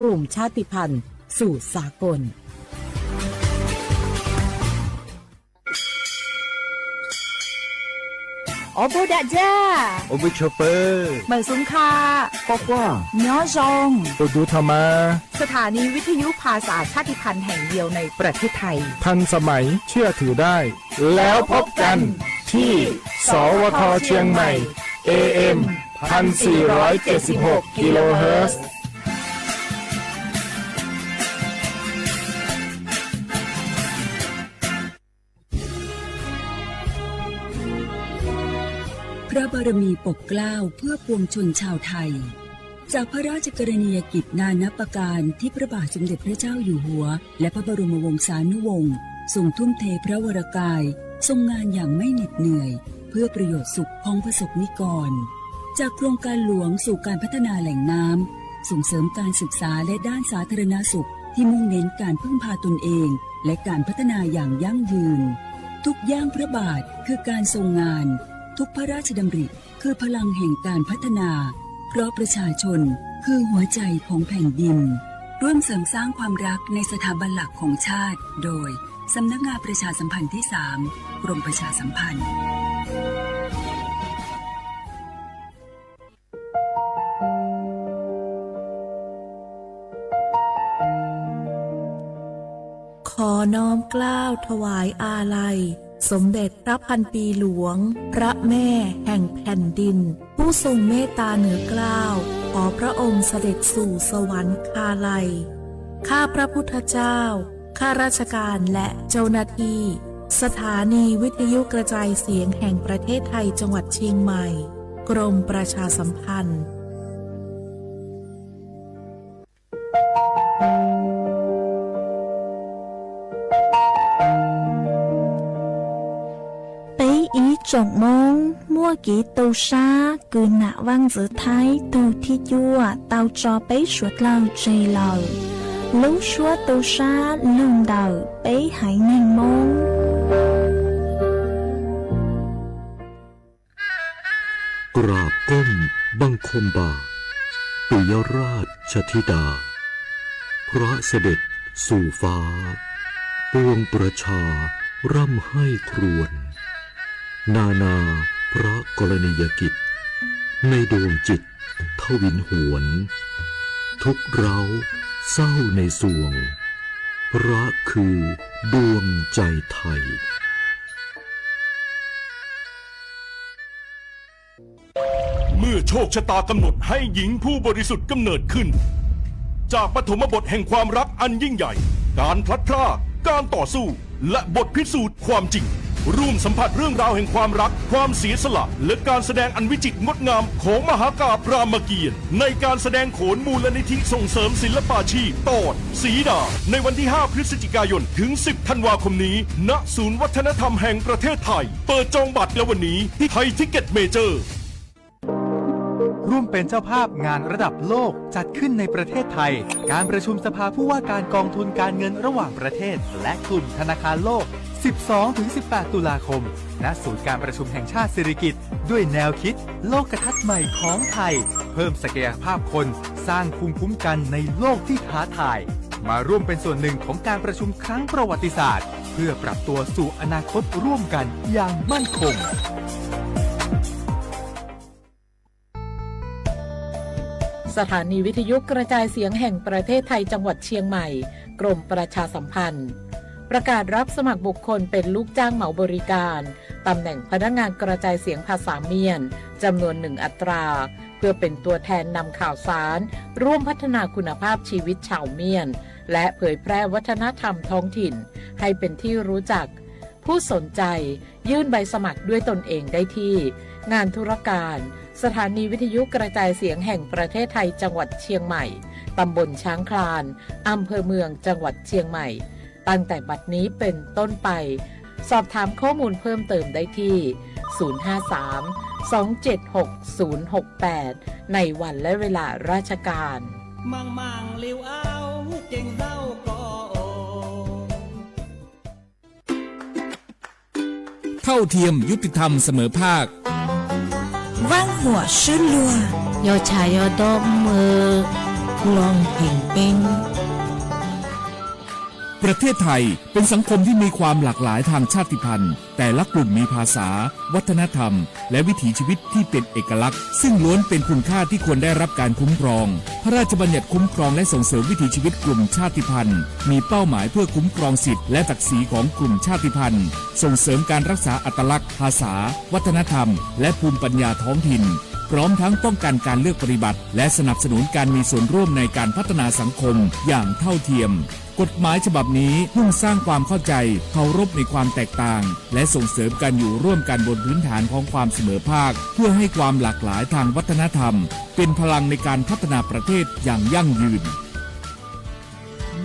กลุ่มชาติพันธุ์สู่สากล Ob pawg dam ja, ob pawg tsho pawg, mawm xub kha, quaj quaj, nyob zoo, tus dub tha mas. สถานีวิทยุภาษาชาติพันธุ์แห่งเดียวในประเทศไทย ทันสมัย เชื่อถือได้ แล้วพบกันที่ สวท เชียงใหม่ เอเอ็ม พันสี่ร้อยเจ็ดสิบหก กิโลเฮิรตซ์ พระบารมีปกเกล้าเพื่อปวงชนชาวไทย จากพระราชกรณียกิจนานับประการที่พระบาทสมเด็จพระเจ้าอยู่หัว และพระบรมวงศานุวงศ์ทรงทุ่มเทพระวรกาย ทรงงานอย่างไม่เหน็ดเหนื่อย เพื่อประโยชน์สุขของประสบนิกร จากโครงการหลวงสู่การพัฒนาแหล่งน้ำ ส่งเสริมการศึกษาและด้านสาธารณสุขที่มุ่งเน้นการพึ่งพาตนเอง และการพัฒนาอย่างยั่งยืน ทุกย่างพระบาทคือการทรงงาน ทุกพระราชดำริคือพลังแห่งการพัฒนา เพราะประชาชนคือหัวใจของแผ่นดิน ร่วมเสริมสร้างความรักในสถาบันหลักของชาติ โดย สำนักงานประชาสัมพันธ์ที่สาม กรมประชาสัมพันธ์ ขอน้อมเกล้าถวายอาลัยสมเด็จพระพันปีหลวง พระแม่แห่งแผ่นดิน ผู้ทรงเมตตาเหนือเกล้า ขอพระองค์เสด็จสู่สวรรคาลัย ข้าพระพุทธเจ้า ข้าราชการและเจ้าหน้าที่ สถานีวิทยุกระจายเสียงแห่งประเทศไทยจังหวัดเชียงใหม่ กรมประชาสัมพันธ์ Peb ib tsoom Hmoob muaj kev tu sab kws nam vaj ntxwv Thaib tug thib cuaj tau tso peb suav dlawg tseg lawm. Lub suab tu sab lug ntawm peb haiv neeg Hmoob. กราบก้มบังคมบาท ปิยราชธิดา พระเสด็จสู่ฟ้า ปวงประชาร่ำไห้ครวญ นานาพระกรณียกิจ ในดวงจิตทวินหวน ทุกข์ร้าวเศร้าในสวง พระคือดวงใจไทย เมื่อโชคชะตากำหนดให้หญิงผู้บริสุทธิ์กำเนิดขึ้น จากปฐมบทแห่งความรักอันยิ่งใหญ่ การพลัดพราก การต่อสู้ และบทพิสูจน์ความจริง ร่วมสัมผัสเรื่องราวแห่งความรัก ความเสียสละ และการแสดงอันวิจิตรงดงามของมหากาพย์รามเกียรติ์ ในการแสดงโขนมูลนิธิส่งเสริมศิลปาชีพ ตอนสีดา ในวันที่ ห้า พฤศจิกายน ถึง สิบ ธันวาคมนี้ ณ ศูนย์วัฒนธรรมแห่งประเทศไทย เปิดจองบัตรแล้ววันนี้ที่ไทยทิกเก็ตเมเจอร์ ร่วมเป็นเจ้าภาพงานระดับโลกจัดขึ้นในประเทศไทย การประชุมสภาผู้ว่าการกองทุนการเงินระหว่างประเทศ และกลุ่มธนาคารโลก สิบสองถึงสิบแปด ตุลาคม ณ ศูนย์การประชุมแห่งชาติสิริกิติ์ ด้วยแนวคิดโลกทัศน์ใหม่ของไทย เพิ่มศักยภาพคน สร้างภูมิคุ้มกันในโลกที่ท้าทาย มาร่วมเป็นส่วนหนึ่งของการประชุมครั้งประวัติศาสตร์ เพื่อปรับตัวสู่อนาคตร่วมกันอย่างมั่นคง สถานีวิทยุกระจายเสียงแห่งประเทศไทยจังหวัดเชียงใหม่ กรมประชาสัมพันธ์ ประกาศรับสมัครบุคคลเป็นลูกจ้างเหมาบริการ ตำแหน่งพนักงานกระจายเสียงภาษาเมียน จำนวนหนึ่งอัตรา เพื่อเป็นตัวแทนนำข่าวสาร ร่วมพัฒนาคุณภาพชีวิตชาวเมียน และเผยแพร่วัฒนธรรมท้องถิ่น ให้เป็นที่รู้จัก ผู้สนใจ ยื่นใบสมัครด้วยตนเองได้ที่ งานธุรการ สถานีวิทยุกระจายเสียงแห่งประเทศไทยจังหวัดเชียงใหม่ ตำบลช้างคลาน อำเภอเมือง จังหวัดเชียงใหม่ ตั้งแต่บัดนี้เป็นต้นไป สอบถามข้อมูลเพิ่มเติมได้ที่ ศูนย์ห้าสามสองเจ็ดหกศูนย์หกแปด ในวันและเวลาราชการ เท่าเทียม ยุติธรรม เสมอภาค Vaj huam swb luag, yog tsham yog do mw, กล้องเพลงเต้น ประเทศไทยเป็นสังคมที่มีความหลากหลายทางชาติพันธุ์ แต่ละกลุ่มมีภาษา วัฒนธรรม และวิถีชีวิตที่เป็นเอกลักษณ์ ซึ่งล้วนเป็นคุณค่าที่ควรได้รับการคุ้มครอง พระราชบัญญัติคุ้มครองและส่งเสริมวิถีชีวิตกลุ่มชาติพันธุ์ มีเป้าหมายเพื่อคุ้มครองสิทธิและศักดิ์ศรีของกลุ่มชาติพันธุ์ ส่งเสริมการรักษาอัตลักษณ์ ภาษา วัฒนธรรม และภูมิปัญญาท้องถิ่น พร้อมทั้งป้องกันการเลือกปฏิบัติ และสนับสนุนการมีส่วนร่วมในการพัฒนาสังคมอย่างเท่าเทียม กฎหมายฉบับนี้มุ่งสร้างความเข้าใจ เคารพในความแตกต่าง และส่งเสริมการอยู่ร่วมกันบนพื้นฐานของความเสมอภาค เพื่อให้ความหลากหลายทางวัฒนธรรม เป็นพลังในการพัฒนาประเทศอย่างยั่งยืน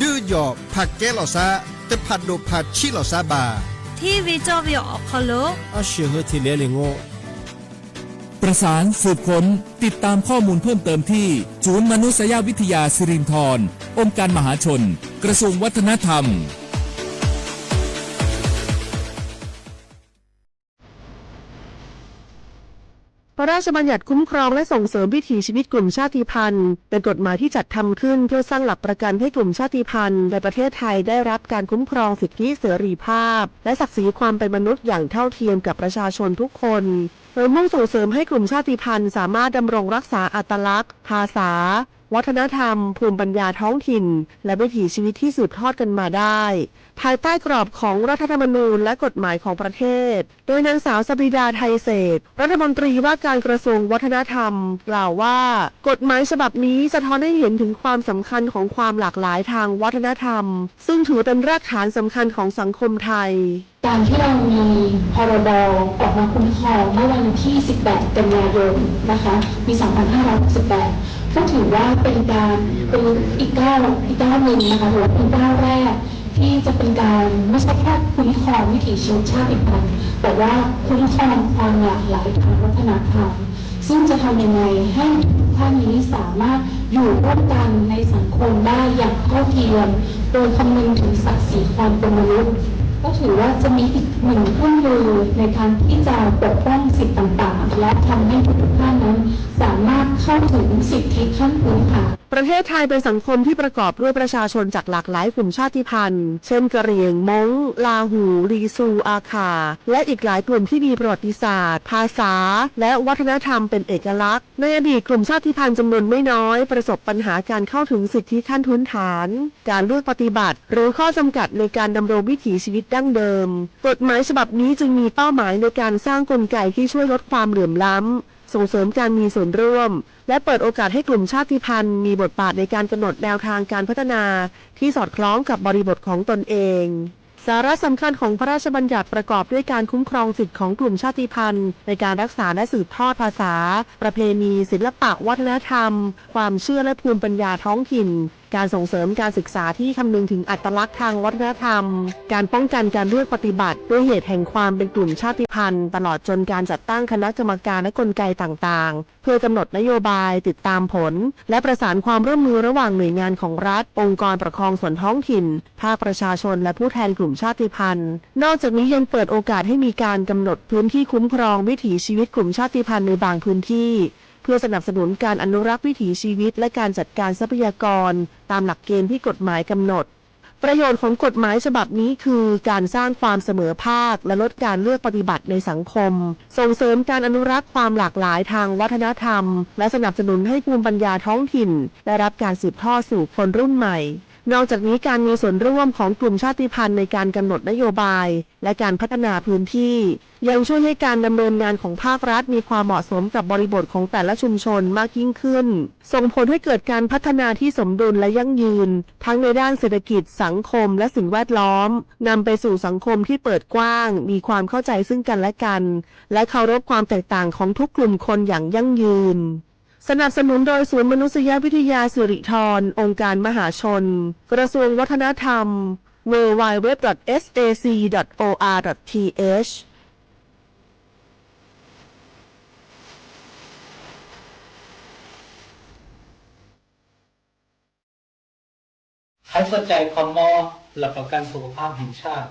Dwb yog phaj keb los xab, tej phaj dum phaj tshib los xab npas. Thib vij coj vij om qhov lug, ob siab hwb thiaj liab li nub. ประสานสืบค้น ติดตามข้อมูลเพิ่มเติมที่ ศูนย์มนุษยวิทยาสิรินธร องค์การมหาชน กระทรวงวัฒนธรรม พระราชบัญญัติคุ้มครองและส่งเสริมวิถีชีวิตกลุ่มชาติพันธุ์ เป็นกฎหมายที่จัดทำขึ้นเพื่อสร้างหลักประกันให้กลุ่มชาติพันธุ์ในประเทศไทยได้รับการคุ้มครองสิทธิเสรีภาพ และศักดิ์ศรีความเป็นมนุษย์อย่างเท่าเทียมกับประชาชนทุกคน โดยมุ่งส่งเสริมให้กลุ่มชาติพันธุ์สามารถดำรงรักษาอัตลักษณ์ ภาษา วัฒนธรรม ภูมิปัญญาท้องถิ่น และวิถีชีวิตที่สืบทอดกันมาได้ ภายใต้กรอบของรัฐธรรมนูญและกฎหมายของประเทศ โดยนางสาวสปริดา ไทยเศรษฐ รัฐมนตรีว่าการกระทรวงวัฒนธรรม กล่าวว่า กฎหมายฉบับนี้สะท้อนให้เห็นถึงความสำคัญของความหลากหลายทางวัฒนธรรม ซึ่งถือเป็นรากฐานสำคัญของสังคมไทย การที่เรามีพรบออกมาคุ้มครองเมื่อวันที่ สิบแปด กันยายน นะคะ ปี สองพันห้าร้อยหกสิบแปด ก็ถือว่าเป็นการ เป็นอีกก้าว อีกก้าวหนึ่งนะคะ ถือว่าเป็นก้าวแรกที่จะเป็นการไม่ใช่แค่คุ้มครองวิถีชีวิตชาติพันธุ์ แต่ว่าคุ้มครองความหลากหลายทางวัฒนธรรม ซึ่งจะทำยังไงให้ทุกท่านนี้สามารถอยู่ร่วมกันในสังคมได้อย่างเท่าเทียม โดยคำนึงถึงศักดิ์ศรีความเป็นมนุษย์ ก็ถือว่าจะมีอีกหนึ่งเครื่องมือในการที่จะปกป้องสิทธิ์ต่างๆ และทำให้ทุกๆท่านนั้นสามารถเข้าถึงสิทธิขั้นพื้นฐาน ประเทศไทยเป็นสังคมที่ประกอบด้วยประชาชนจากหลากหลายกลุ่มชาติพันธุ์ เช่น กะเหรี่ยง ม้ง ลาหู ลีซู อาข่า และอีกหลายกลุ่มที่มีประวัติศาสตร์ ภาษา และวัฒนธรรมเป็นเอกลักษณ์ ในอดีตกลุ่มชาติพันธุ์จำนวนไม่น้อยประสบปัญหาการเข้าถึงสิทธิขั้นพื้นฐาน การเลือกปฏิบัติ หรือข้อจำกัดในการดำรงวิถีชีวิตดั้งเดิม กฎหมายฉบับนี้จึงมีเป้าหมายในการสร้างกลไกที่ช่วยลดความเหลื่อมล้ำ ส่งเสริมการมีส่วนร่วม และเปิดโอกาสให้กลุ่มชาติพันธุ์มีบทบาทในการกำหนดแนวทางการพัฒนาที่สอดคล้องกับบริบทของตนเอง สาระสำคัญของพระราชบัญญัติประกอบด้วยการคุ้มครองสิทธิของกลุ่มชาติพันธุ์ในการรักษาและสืบทอดภาษา ประเพณี ศิลปะวัฒนธรรม ความเชื่อและภูมิปัญญาท้องถิ่น การส่งเสริมการศึกษาที่คำนึงถึงอัตลักษณ์ทางวัฒนธรรม การป้องกันการเลือกปฏิบัติด้วยเหตุแห่งความเป็นกลุ่มชาติพันธุ์ ตลอดจนการจัดตั้งคณะกรรมการและกลไกต่างๆ เพื่อกำหนดนโยบาย ติดตามผล และประสานความร่วมมือระหว่างหน่วยงานของรัฐ องค์กรปกครองส่วนท้องถิ่น ภาคประชาชน และผู้แทนกลุ่มชาติพันธุ์ นอกจากนี้ยังเปิดโอกาสให้มีการกำหนดพื้นที่คุ้มครองวิถีชีวิตกลุ่มชาติพันธุ์ในบางพื้นที่ เพื่อสนับสนุนการอนุรักษ์วิถีชีวิต และการจัดการทรัพยากร ตามหลักเกณฑ์ที่กฎหมายกำหนด ประโยชน์ของกฎหมายฉบับนี้คือการสร้างความเสมอภาค และลดการเลือกปฏิบัติในสังคม ส่งเสริมการอนุรักษ์ความหลากหลายทางวัฒนธรรม และสนับสนุนให้ภูมิปัญญาท้องถิ่นได้รับการสืบทอดสู่คนรุ่นใหม่ นอกจากนี้การมีส่วนร่วมของกลุ่มชาติพันธุ์ในการกำหนดนโยบาย และการพัฒนาพื้นที่ ยังช่วยให้การดำเนินงานของภาครัฐมีความเหมาะสมกับบริบทของแต่ละชุมชนมากยิ่งขึ้น ส่งผลให้เกิดการพัฒนาที่สมดุลและยั่งยืน ทั้งในด้านเศรษฐกิจ สังคม และสิ่งแวดล้อม นำไปสู่สังคมที่เปิดกว้าง มีความเข้าใจซึ่งกันและกัน และเคารพความแตกต่างของทุกกลุ่มคนอย่างยั่งยืน สนับสนุนโดยศูนย์มนุษยวิทยาสิริธร องค์การมหาชน กระทรวงวัฒนธรรม ดับเบิลยู ดับเบิลยู ดับเบิลยู ดับเบิลยู ดอท เอส เอ ซี ดอท โอ อาร์ ดอท ที เอช ไข้เลือดใหญ่ คอมมอ หลักประกันสุขภาพแห่งชาติ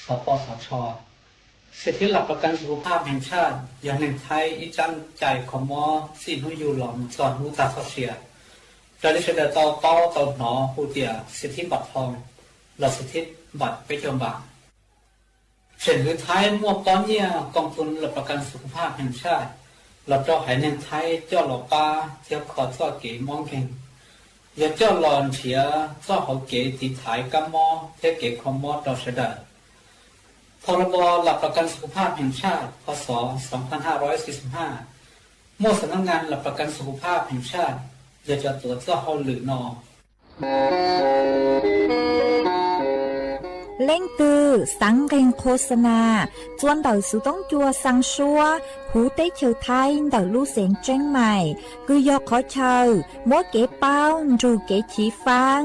สปสช สิทธิหลักประกันสุขภาพแห่งชาติ ยาหนึ่งไทย อีจันจ่าย คอมมอ สี่ หู้อยู่หลอม สอน หู้ตาสอดเสีย Raws li sawv daws tau paub tau hnov hu tias xi thib npam thoo los xi thib npam peb caug npam. Tseem hwv Thaib muaj pob nyiaj koo tus laj pra kan su khuv phaj pheem tshaj los rau haiv neeg Thaib coj los pab thiab kho txoj kev mob nkeeg, yog coj los nrhiav txoj hauv kev tiv thaiv kab mob thiab kev kho mob rau sawv daws. Thaum laj pra kan su khuv phaj pheem tshaj pha xov xov pha haj rov xi xu haj, muaj xam nab ngan laj pra kan su khuv phaj pheem tshaj yog cov tuav txoj hauj lwm no. Leej twg xaav nqeeg qhua xa nas txua ntawm xuv toob cua xaa suab huv teb chaws Thaib ntawm lub xeev Tseeb Mais, kws yog qhov chaw muab kev paub nrug kev chiv faab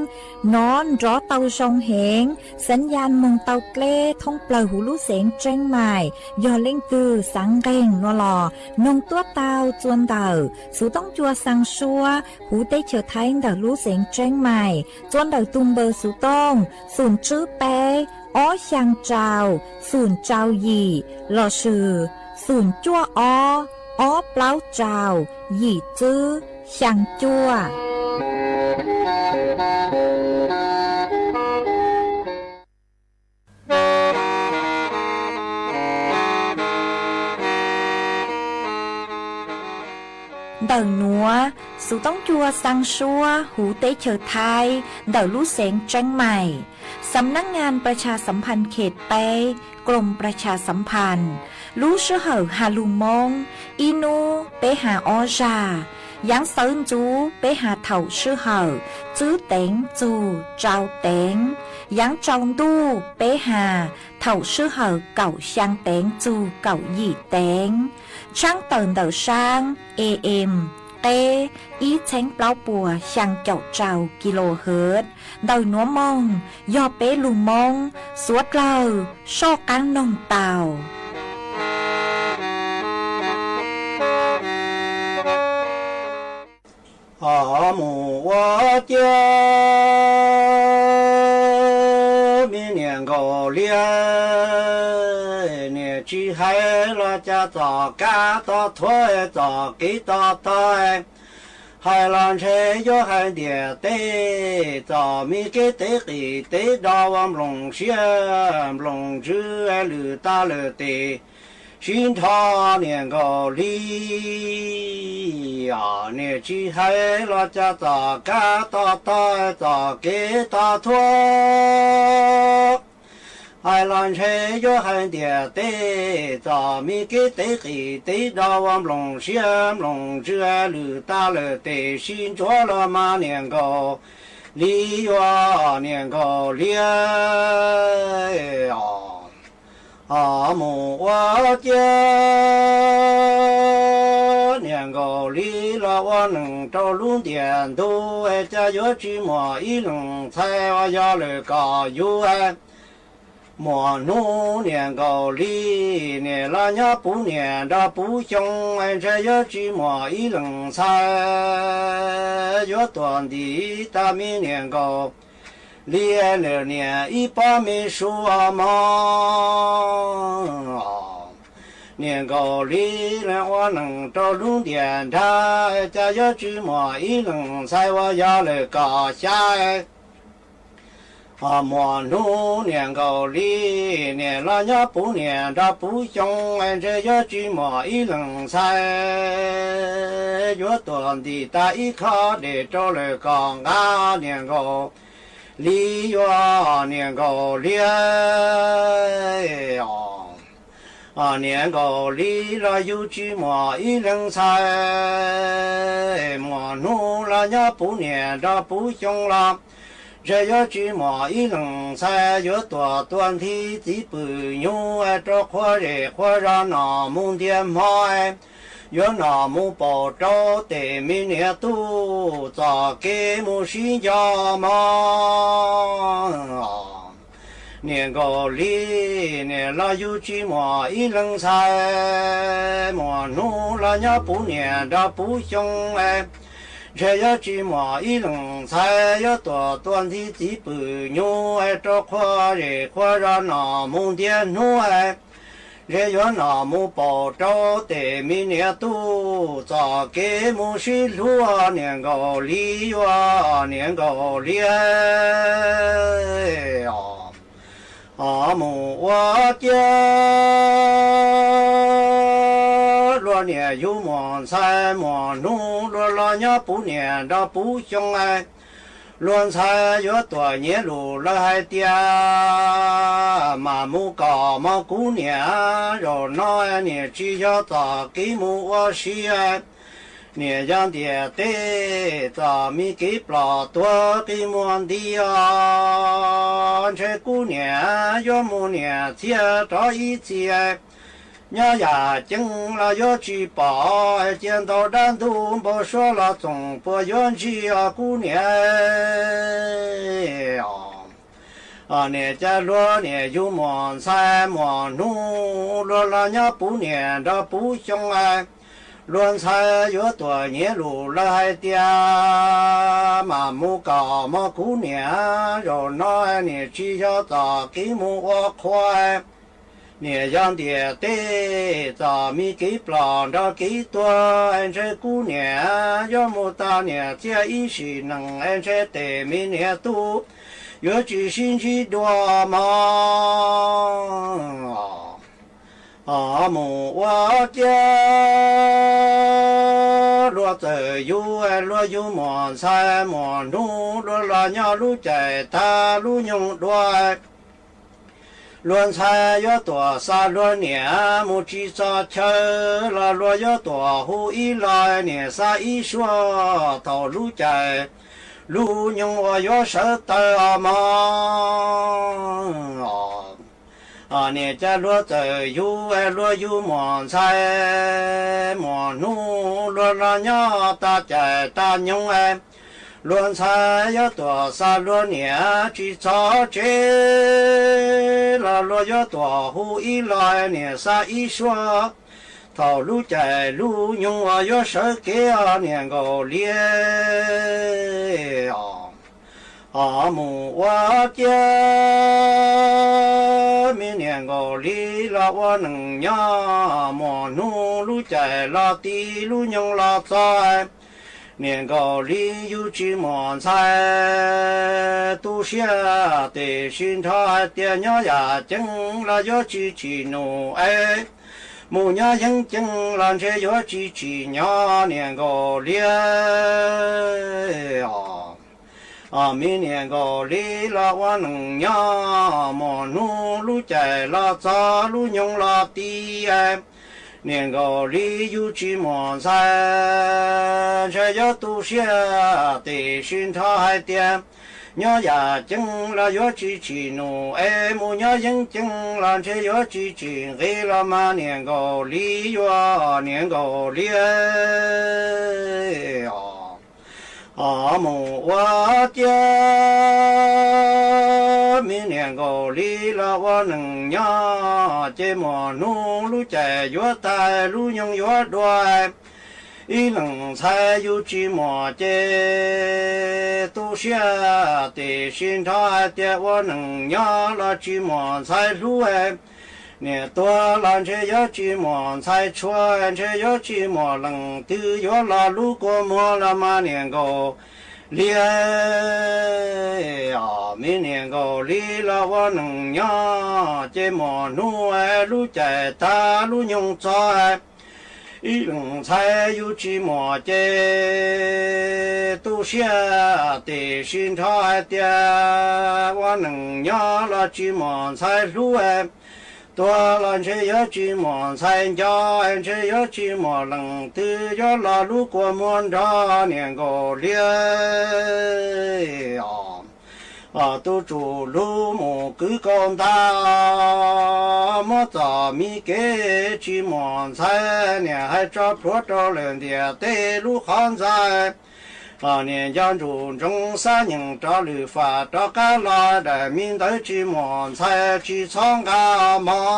nov nrov tau zoo heev, xav yaj moog tau dleb thoob plawg huv lub xeev Tseeb Mais. Yog leej twg xaav nqeeg nuav los noog tuab tau txua ntawm xuv toob cua xaa suab huv teb chaws Thaib ntawm lub xeev Tseeb Mais, txua ntawm tug npawb xuv tooj xoom tswb peb ob xyaa rau xoom rau yim lossis xoom cuaj ob ob plaub rau yim tswb xyaa cuaj. Ntawm nuav, xuv toob cua xaa suab huv teb chaws Thaib ntawm lub xeev Tseeb Mais, xam nab ngan pra tsha xav phan khem peb, kloom pra tsha xav phan, lub sij hawm has lug Moob, ib nub peb has ob zag, yaav xawv ntxuv peb has thaum sij hawm tswb teev txug rau teev, yaav tsaus ntuj peb has thaum sij hawm kaum xyaa teev txug kaum yim teev, tshaab tawm ntawm saab A M qeb ib txheeb plaub puas xyaa caum rau kilohertz. Ntawm nuav moog yog peb lug Moob, suav dlawg soj qaab noog tau. Ho mus ua ciav, me niam nkaus liab, niam tsis hais los cas txoj kab tog thuav, txoj kev tog tog, hais los ntshe yuav hais ntiam teb, txoj me kev teb qis teb do ua nploos siab nploos ntsws, lwm tag lwm tes sib nrho, niam nkaus li. Niam tsis hais los cas txoj kab tog tog, txoj kev tog thuav, hais los ntshe yuav hais ntiam teb, txoj me kev teb qis teb do ua nploos siab nploos ntsws, lwm tag lwm tes sib ntsuav los mas niam nkaus li, yuav niam nkaus li. Ho mus ua ciav, niam nkaus li los ua neeg rau lub ntiam ntug, cas yuav tsis muaj ib leeg ntxhais uas yog lwm kom yug. Muaj hnub niam nkaus li, niam los nyob puv niam nrog puv xyoo, ntshe yuav tsis muaj ib leeg ntxhais yuav tuag ntim tag me niam nkaus li, lwm niam ib pob me su mog. Niam nkaus li ua neeg rau lub ntiam nrag, cas yuav tsis muaj ib leeg ntxhais uas yog lwm kom xya. Ho muaj hnub niam nkaus li, niam los nyob puv niam nrog puv xyoo, ntshe yuav tsis muaj ib leeg ntxhais yuav tuag ntim tag ib khob dej rau lwm kom nqa, niam nkaus li, yuav niam nkaus li. Niam nkaus li los yug tsis muaj ib leeg ntxhais, muaj hnub los nyob puv niam nrog puv xyoo los ntshe yuav tsis muaj ib leeg ntxhais yuav tuag tuag nthi txiv pwm nyuj, rau qhua zej qhua zos nom mus ntiag hmo, yuav nom mus paum rau tes me niam tub, txoj kev mus sib nco mog. Niam nkaus li, niam los yug tsis muaj ib leeg ntxhais, muaj hnub los nyob puv niam nrog puv xyoo, ntshe yuav tsis muaj ib leeg ntxhais yuav tuag tuag nthi txiv pwm nyuj, rau qhua zej qhua zos nom mus ntiag hnub, ntshe yuav nom mus paum rau tes me niam tub txoj kev mus sib hlub, niam nkaus li, yuav niam nkaus li os. Mus ua ciav luag niam yug muam ntxhais muam hnub, luag los nyob puv niam nrog puv xyoo. Luag ntxhais yuav tuam nyiav lus lawv hais tias, mam mus kom mog kuv niam, zaum no niam tsis yog txoj kev mus ua si. Niam yog ntiaj teb txoj me kev ploj tuag qi muag nti os. Ntshe kuv niam yuav mus niam txiag rov ib txhis, nyob yam ceeb los yuav tsis pom, cia ntau dab ntug npau suav los txoom puas yuav ntsig os kuv niam. Niam cas luag niam yug muam ntxhais muam hnub, luag los nyob puv niam nrog puv xyoo. Luag ntxhais yuav tuam nyiav lus lawv hais tias, mam mus kom mog kuv niam, zaum no niam tsis yog txoj kev mus ua qhua. Niam yog ntiaj teb txoj me kev ploj nrog kev tuag, ntshe kuv niam yuav mus tag niam txiag ib sim neej, ntshe tes me niam tub yuav tsis sib ntsib dua mog. Mus ua ciav luag txawm yug, luag yug muam ntxhais muam hnub, luag los nyob lub caij tag lub nyoog dua. Luag ntxhais yuav tuam xa luag niam mus tsis txog chaw, los luag yuav tuam hu ib los niam xa ib suab. Thaum lub caij lub nyoog uas yuav sawv taws os mog, niam cas luag txawm yug, luag yug muam ntxhais muam hnub, luag los nyob tag caij tag nyoog. Luag ntxhais yuav tuam xa luag niam tsis txog tsev, los luag yuav tuam hu ib los niam xa ib suab. Thaum lub caij lub nyoog uas yuav sawv kev os niam nkaus li os. Mus ua ciav me niam nkaus li los ua neej nyob, muam hnub lub caij los ti lub nyoog los txog. Niam nkaus li yug tsis muam ntxhais tu siab, tiam sis nrho hais tias nyob yam ceeb los yuav tsis tsim num es, mus nyob yeeb ceeb los ntshe yuav tsis tsim nyog niam nkaus li os. Me niam nkaus li los ua neej nyob, muam hnub lub caij los txog lub nyoog los ti. Niam nkaus li yug tsis muam ntxhais, ntshe yuav tu siab, tiam sis nrho hais tias nyob yam ceeb los yuav tsis tsim num es, mus nyob yeeb ceeb los ntshe yuav tsis tsim nqi los mas niam nkaus li, yuav niam nkaus li os. Mus ua ciav me niam nkaus li los ua neej nyob, ces muam hnub lub caij yuav tag lub nyoog yuav dua. Ib leeg ntxhais yug tsis muam ces tu siab, tiam sis nrho hais tias ua neej nyob los tsis muam ntxhais hlub. Niam tuag los ntshe yuav tsis muam ntxhais tshua, ntshe yuav tsis muaj leej twg yuav los lub kua muag los mas niam nkaus li os. Me niam nkaus li los ua neej nyob, ces muam hnub lub caij tag lub nyoog txog. Ib leeg ntxhais yug tsis muam ces tu siab, tiam sis nrho hais tias ua neej nyob los tsis muam ntxhais hlub. Tuag los ntshe yuav tsis muam ntxhais nco, ntshe yuav tsis muaj leej twg yuav los lub kua muag nrog niam nkaus li os. Tus tsum lug mus kwv kaus ntag, muab txoj mi kev tsis muam ntxhais, niam hais tso plhuav rau lawm ntiaj teb lub qhov ntxhais. Niam nco ntsuj ntsoov xab nyeem rov lwm fam rov qab los, daim me ntawv tsis muam ntxhais tsis txhob nqa mog.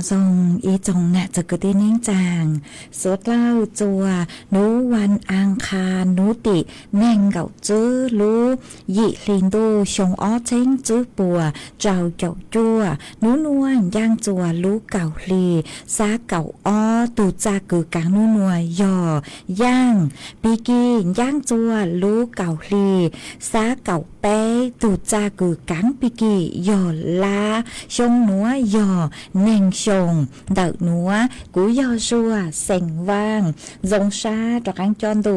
Txog ib tsoom nam txiv kwv tij neej tsaa, suav dlawg txuas nub vas as khas nub tim neeg nkaum tswb lub yim hli ntuj xyoo ob txheeb tswb puas rau caum cuaj, nub nuav ncaaj txuas lub kaum hli xab kaum ob, tug txaj kws kaav nub nuav yog yaaj, pig kig ncaaj txuas lub kaum hli xab kaum peb, tug txaj kws kaav pig kig yog lab, xyoo nuav yog neeg xyoo ntawm nuav. Kuv yog Zuag xeem Vaaj, zoo sab rov qaab coj ntu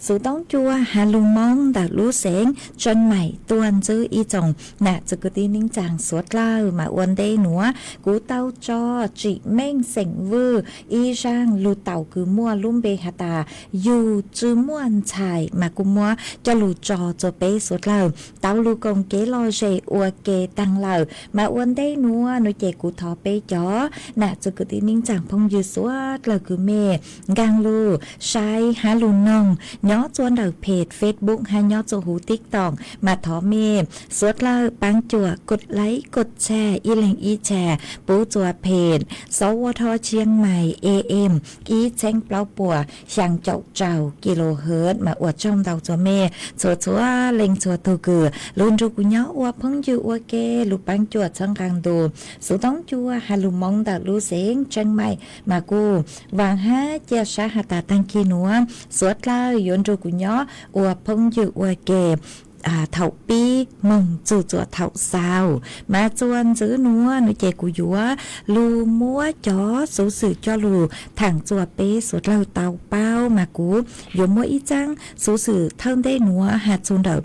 xuv toob cua has lug Moob ntawm lub xeev Tseem Maim tuaj ntsib ib tsoom nam txiv kwv tij neej tsaa suav dlawg. Mas ua ntej nuav kuv tau tso tsim meej xeem Vwj ib zaaj lug taus kws muaj lub npe has tas Yug Tsi Muaj Ntxhais, mas kuv muab coj lug tso rua peb suav dlawg tau lug koom kev lom zem ua ke taag lawm. Mas ua ntej nuav nuav ces kuv thov peb cov nam txiv kwv tij neej tsaa phooj ywg suav dlawg kws mej nkaag lug saib hab lug noog nyob rua ntawm page Facebook hab nyob rua huv TikTok, mas thov mej suav dlawg paab cuam kos like kos share ib leeg ib share pub rua page Sov Ua Tho Tshiab Mais A M ib txheeb plaub puas xyaa caum rau kilohertz. Mas ua tsaug ntau rua mej txhua txhua leej txhua tug kws lug nrug kuv nyob ua phooj ywg ua ke, lug paab cuam txhawb nqaa ntu xuv toob cua has lug Moob ntawm lub xeev Tseem Maim. Mas kuv vaam hab cia sab has tas taag kig nuav suav dlawg yuav nrug kuv nyob ua phooj ywg ua ke thaum pib moog txug rua thaum xaus. Mas rua ntxiv nuav nuav ces kuv yuav lug muab cov xuv xwm coj lug thaam rua peb suav dlawg tau paub. Mas kuv yuav muab ib txaab xuv xwm thawj ntej nuav has txug ntawm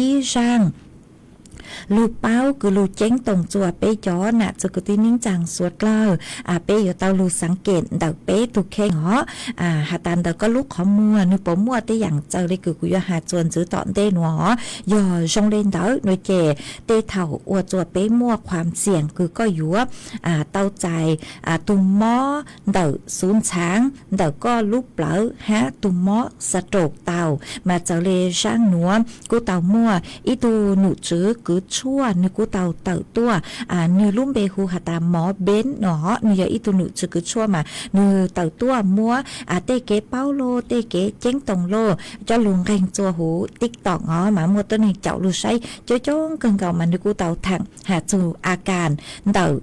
ib zaaj lug paub kws lug ceeb toom rua peb cov nam txiv kwv tij neej tsaa suav dlawg. Peb yuav tau lug xaav kem ntawm peb tug kheej os, has tas ntawm koj lub qhov muag nwg puas muaj tej yaam txawv le kws kuv yuav has rua ntxiv tom ntej nuav os. Yog zoo le ntawd nuav ces tej thaum ua rua peb muaj khuam xiam kws koj yuav tau txais tug mob ntawm xuv ntxhaav ntawm koj lub plawv hab tug mob xa roos tau. Mas txawv le zaaj nuav kuj tau muaj ib tug num tswv kws tshuaj nwg kuj tau tawm tuaj, nwg lub npe hu has tas mov Benv no, nwg yog ib tug num tswv kws tshuaj mas nwg tawm tuaj muab tej kev paub lug tej kev ceeb toom lug coj lug nqeeg rua huv TikTok os. Mas muaj tuab neeg caum lug saib coob coob kawg nkaus mas nwg kuj tau thaam has txug a kas ntawm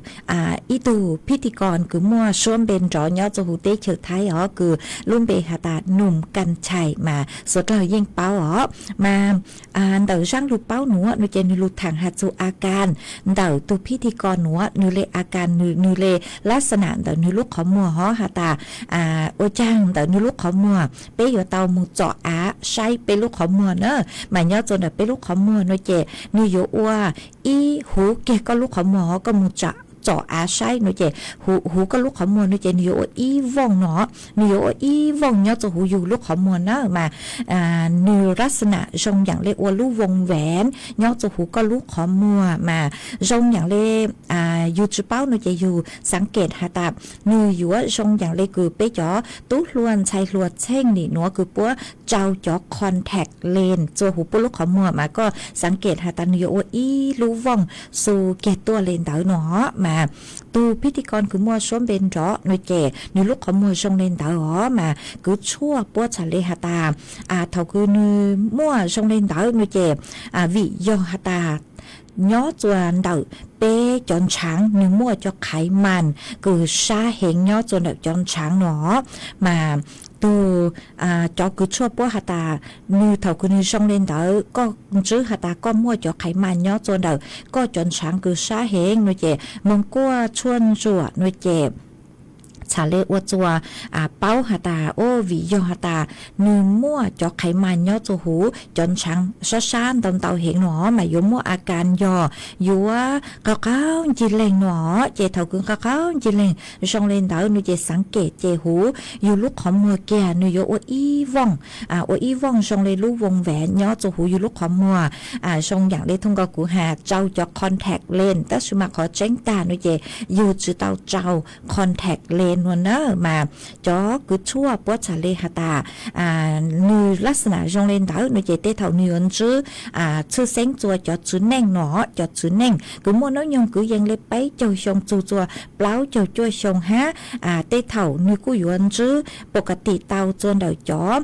ib tug phij ti kos kws muaj suab npe nrov nyob rua huv teb chaws Thaib os kws lub npe has tas Num Kas Chais mas suav dlawg yeej paub os. Mas ntawm zaaj lug paub nuav nuav ces nwg lug thaam has txug a kas ntawm tug phij ti kos nuav, nwg le a kas, nwg le lab xa nam ntawm nwg lub qhov muag hov has tas ua caag ntawm nwg lub qhov muag peb yuav tau moog tsom av saib peb lub qhov muag na. Mas nyob rua ntawm peb lub qhov muag nuav ces nwg yuav ua ib huv kiag koj lub qhov muag hov koj moog tsom av saib nuav ces huv koj lub qhov muag nuav ces nwg yuav ua ib vooj no, nwg yuav ua ib vooj nyob rua huv yug lub qhov muag na. Mas nwg lab xa nam zoo yaam le ua lub voos vev nyob rua huv koj lub qhov muag mas zoo yaam le yug tsi paub nuav ces yug xaav kem has tas nwg yuav zoo yaam le kws peb cov tub hluas ntxhais hluas txheej nim nuav kws puab tsau cov contact lens rua huv puab lub qhov muag mas koj xaav kem has tas nwg yuav ua ib lub vooj xu kiag tuaj le ntawd no. Mas tug phij ti kos kws muaj suab npe nrov nuav ces nwg lub qhov muag zoo le ntawd os. Mas kws tshuaj puab txhad le has tas thaum kws nwg muaj zoo le ntawd nuav ces vim yog has tas nyob rua ntawm peb cov ntshaav nwg muaj cov qhaiv mas kws sab heev nyob rua ntawm cov ntshaav no. Mas tug cov kws tshuaj puab has tas nwg thaum kws nwg zoo le ntawd koj ntsib has tas koj muaj cov qhaiv mas nyob rua ntawm koj cov ntshaav kws sab heev nuav ces moog kuaj tshuaj ntsuam nuav ces txhad le ua rua paub has tas o vim yog has tas nwg muaj cov qhaiv mas nyob rua huv cov ntshaav sab sab ntau ntau heev no mas yuav muaj a kas yog yuav qaug qaug ncig leeg no. Ces thaum kws qaug qaug ncig leeg zoo le ntawd nuav ces xaav kem ces huv yug lub qhov muag kiag nwg yuav ua ib vooj, ua ib vooj zoo le lub voos vev nyob rua huv yug lub qhov muag zoo yaam le thooj nkaus kuv has tsau cov contact lens tab sis mas qhov tseeb tag nuav ces yug tsi tau tsau contact lens. no na mas cov kws tshuaj puab txhaj le has tas nws lab xa nam zoo le ntawd no ces tej thaum nws yuav ntsib txhwj xeeb txua cov txiv neej no, cov txiv neej kws muaj hnub nyoog kwv yees le peb caug xyoo txug txua plaub caug cuaj xyoo hab, tej thaum nws kuj yuav ntsib pov ka tim tau txua ntawm cov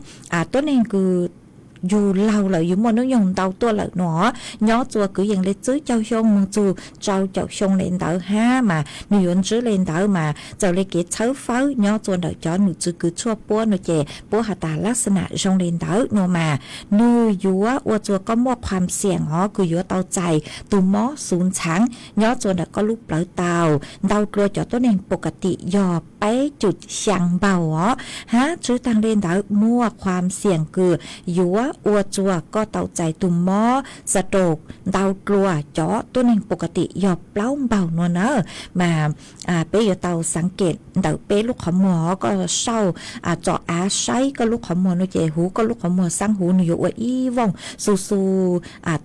tuab neeg kws yug laug lawm yug muaj hnub nyoog ntau tuaj lawm no, nyob txua kwv yees le tsib caug xyoo moog txug rau caum xyoo le ntawd hab mas nws yuav ntsib le ntawd mas txawm le kev txhawb fawb nyob txua ntawm cov num txwv kws tshuaj puab no ces puab has tas lab xa nam zoo le ntawd no mas nws yuav ua txua koj muaj qhuam xiam os kws yuav tau txais tug mob xuv ntxhaav nyob txua ntawm koj lub plawv tau ntau dlua cov tuab neeg pov ka tim yog peb cum xyaa npaug os, hab tswv taag le ntawd muaj qhuam xiam kws yuav ua txua koj tau txais tug mob xa raus ntau dlua cov tuab neeg pov ka tim yog plaub npaug no na mas peb yuav tau xaav kem ntawm peb lub qhov muag os, koj xauj txom av saib koj lub qhov muag no ces huv koj lub qhov muag xaab huv nws yuav ua ib vooj xu xu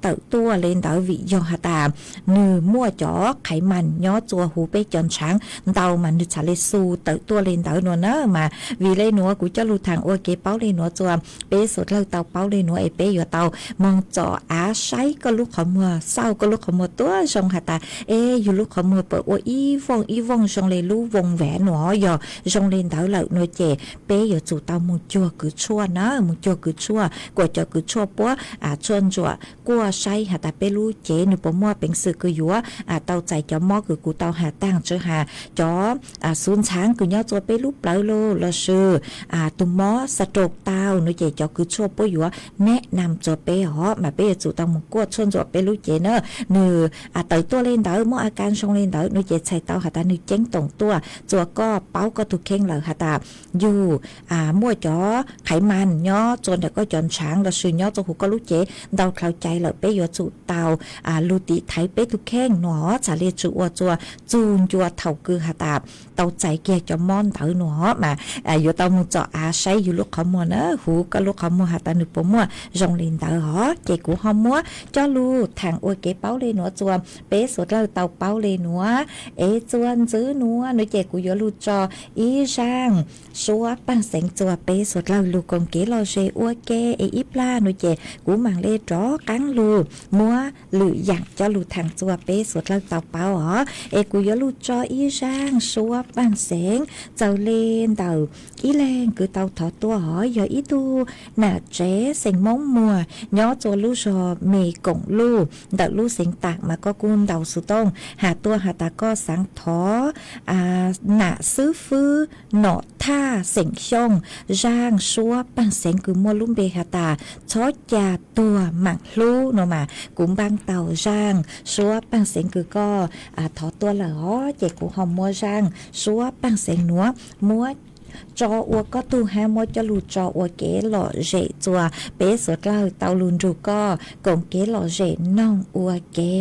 tawm tuaj le ntawd vim yog has tas nws muaj cov qhaiv mas nyob txua huv peb cov ntshaav ntau mas nws txhaj le xu tawm tuaj le ntawd no na mas vim le nuav kuv coj lug thaam ua kev paub le nuav txua peb suav dlawg tau paub le nuav es peb yuav tau moog txom av saib koj lub qhov muag, xauj koj lub qhov muag tuab zoo has tas es yug lub qhov muag puas ua ib vooj ib vooj zoo le lub vooj vav no yog zoo le ntawd lawm no ces peb yuav tsum tau moog cuag kws tshuaj na, moog cuag kws tshuaj kuas cov kws tshuaj puab tshuaj ntsuam kuaj saib has tas peb lub cev nws puas muaj peev xwm kws yuav tau txais cov mob kws kuv tau has taag tswv has cov xuv ntxhaav kws nyob txua peb lub plawv lug lossis tug mob xa raus tau no ces cov kws tshuaj puab yuav nab nam txua peb os mas peb yuav tsum tau moog kuaj tshuaj ntsuam peb lub cev na, nws tawm tuaj le ntawd muaj a kas zoo le ntawd no ces txhais tau has tas nws ceeb toom tuaj txua koj paub koj tug kheej lawm has tas yug muaj cov qhaiv mas nyob txua ntawm koj cov ntshaav lossis nyob txua huv koj lub cev ntau dlhau cai lawm peb yuav tsum tau lug tiv thaiv peb tug kheej no txhaj le tsi ua txua txug ncua thaum kws has tas tau txais kiag cov mob ntawd no mas yuav tau moog txom av saib yug lub qhov muag na, huv koj lub qhov muag has tas nws puas muaj zoo le ntawd os ces kuv ho muab coj lug thaam ua kev paub le nuav txua peb suav dlawg tau paub le nuav es txua ntxiv nuav no ces kuv yuav lug tso ib zaaj suab paaj xeev txua peb suav dlawg lug koom kev lom zem ua ke es ib plag no ces kuv maam le rov qaab lug muab lwm yaam coj lug thaam txua peb suav dlawg tau paub os es kuv yuav lug tso ib zaaj suab paaj xeev txawm le ntawm ib leeg kws tau thov tuaj os yog ib tug nam tsev xeem Moob Muag nyob txua lub zog Me Koom Luj ntawm lub xeev Taam mas koj kuj ntaus xuv tooj has tuaj has tas koj xaav thov nam xwb fwb Nom Thaj xeem Xyooj zaaj suab paaj xeev kws muaj lub npe has tas txhob ca tuag maam hlub no mas kuv npaab tau zaaj suab paaj xeev kws koj thov tuaj lawm os ces kuv ho muab zaaj suab paaj xeev nuav muab tso ua koj tug hab muab coj lug tso ua kev lom zem txua peb suav dlawg tau lug nrug koj koom kev lom zem noog ua ke.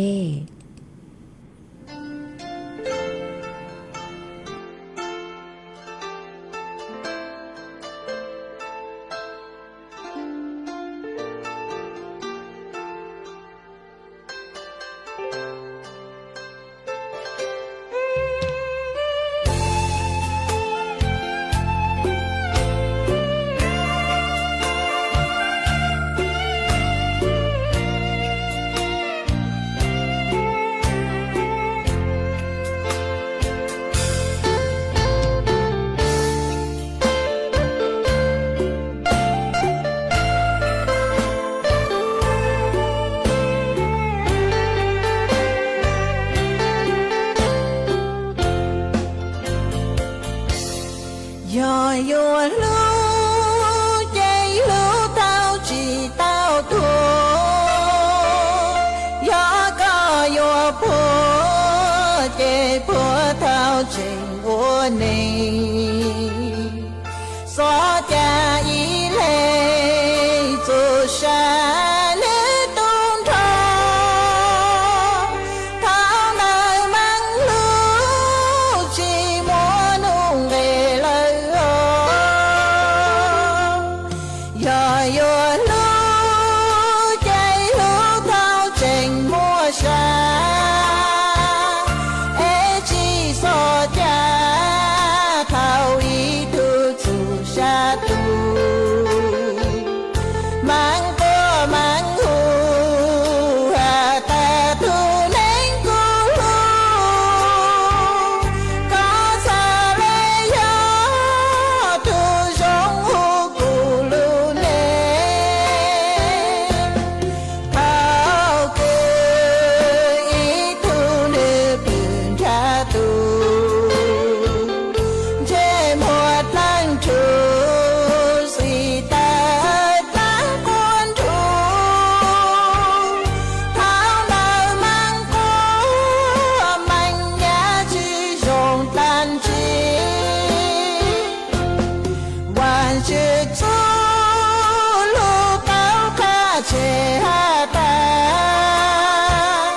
Tswv txuj lug tau qha tseg has tas,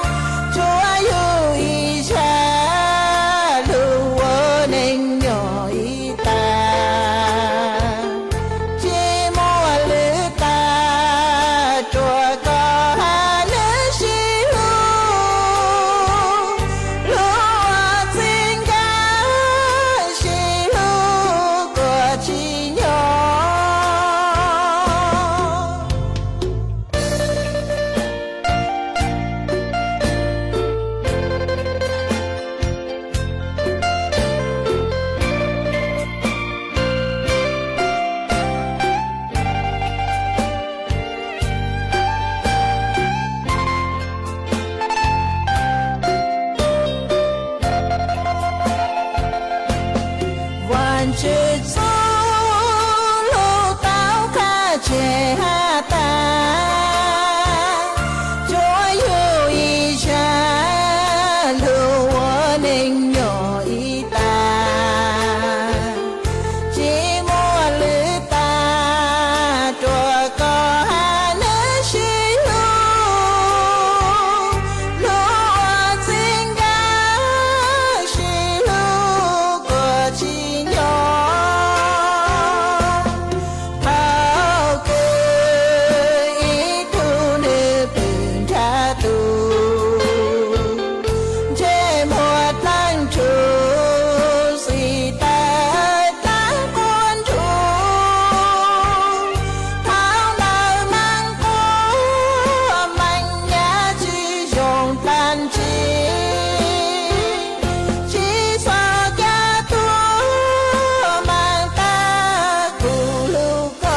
tsuav yug ib zag lug ua neeg nyob ib tag, tsis muaj lwm tag, rua koj has lwm sib hlub, lub ua txij nkawm sib hlub kuas tsis nyob. Vaajtswv txuj lug tau qha tseg has tas, tsuav yug ib zag lug ua neeg nyob ib tag, tsis muaj lwm tag, rua koj has lwm sib hlub, lub ua txij nkawm sib hlub kuas tsis nyob. Thaum kws ib tug nwg pw nrhav tug, ntsej muag dlaab ntshug, xim tawv dlaab quas ntshug, thaum ntawd maag quas maag nyab tsis zoo dlaab tsi, tsis xob ca tuag maag tag kuv lug koj.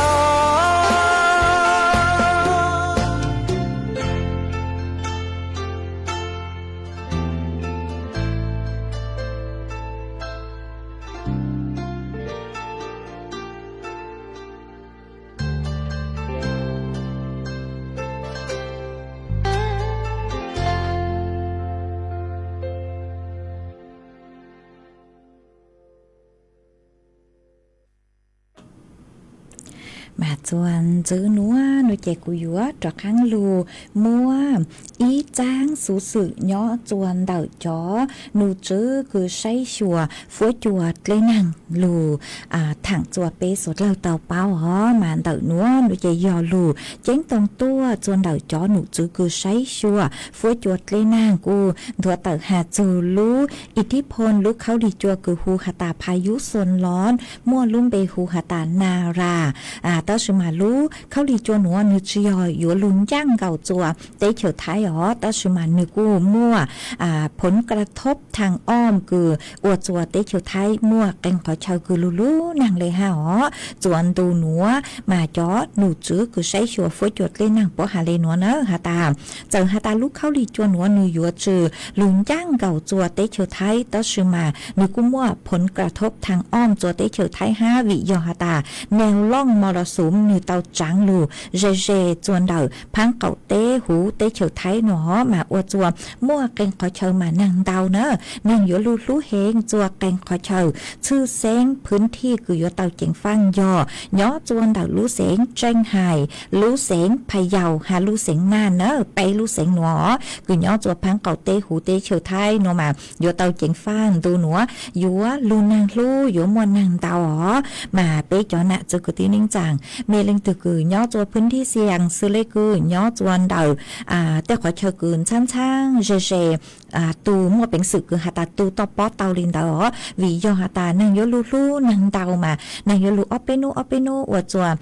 Mas txuas ntxiv nuav, nuav ces kuv yuav rov qaab lug muab ib txaab xuv xwm nyob txuas ntawm cov nus tswv kws saib xyuas fuab cua dleb naag lug thaam txuas peb suav dlawg tau paub os. Mas ntawm nuav, nuav ces yog lug ceeb toog tuaj txuas ntawm cov nus tswv kws saib xyuas fuab cua dleb naag kuj nthuav tawm has txug lub ib thib phoo lub khaub lig cua kws hu has tas Phas Yub Xoos Loos, muaj lub npe hu has tas Nas Ras. Tab sis mas lub khaub lig cua nuav nwg tsis yog yuav lug ncaaj nkaus txuas teb chaws Thaib os, tab sis mas nwg kuj muaj phoov kra thoob thaam oom kws ua txuas teb chaws Thaib muaj qee qhov chaw kws lug lub naag le hab os. Txuas ntu nuav mas cov nus tswv kws saib xyuas fuab cua dleb naag puab has le nuav na has tas, txawm has tas lub khaub lig cua nuav nwg yuav tsis lug ncaaj nkaus txuas teb chaws Thaib, tab sis mas nwg kuj muaj phoov kra thoob thaam oom txuas teb chaws Thaib hab, vim yog has tas neeg looj mos los xum nwg tau tsaav lug ze ze txuas ntawm phaab qaum teb huv teb chaws Thaib nuav mas ua txuas muaj qee qhov chaw mas naag ntau na, naag yuav lug hlub heev txuas qee qhov chaw. Txhwj xeeb phwv thij kws yuav tau ceev faaj yog nyob txuas ntawm lub xeev Tseej Hais, lub xeev Pha Yaus hab lub xeev Naj na, peb lub xeev nuav kws nyob txuas phaab qaum teb huv teb chaws Thaib nuav mas yuav tau ceev faaj ntu nuav, yuav lug naag hlub, yuav muaj naag ntau os. Mas peb cov nam txiv kwv tij neej tsaa, mej leej twg kws nyob txuas phwv thij xiam xws le kws nyob txuas ntawm tej qhov chaw kws ntxhaab ntxhaab ze ze, tu muaj peev xwm kws has tas tu toj pob tau le ntawd os, vim yog has tas naag yuav lug hlub naag ntau mas naag yuav lug ob peb nub ob peb nub ua txuas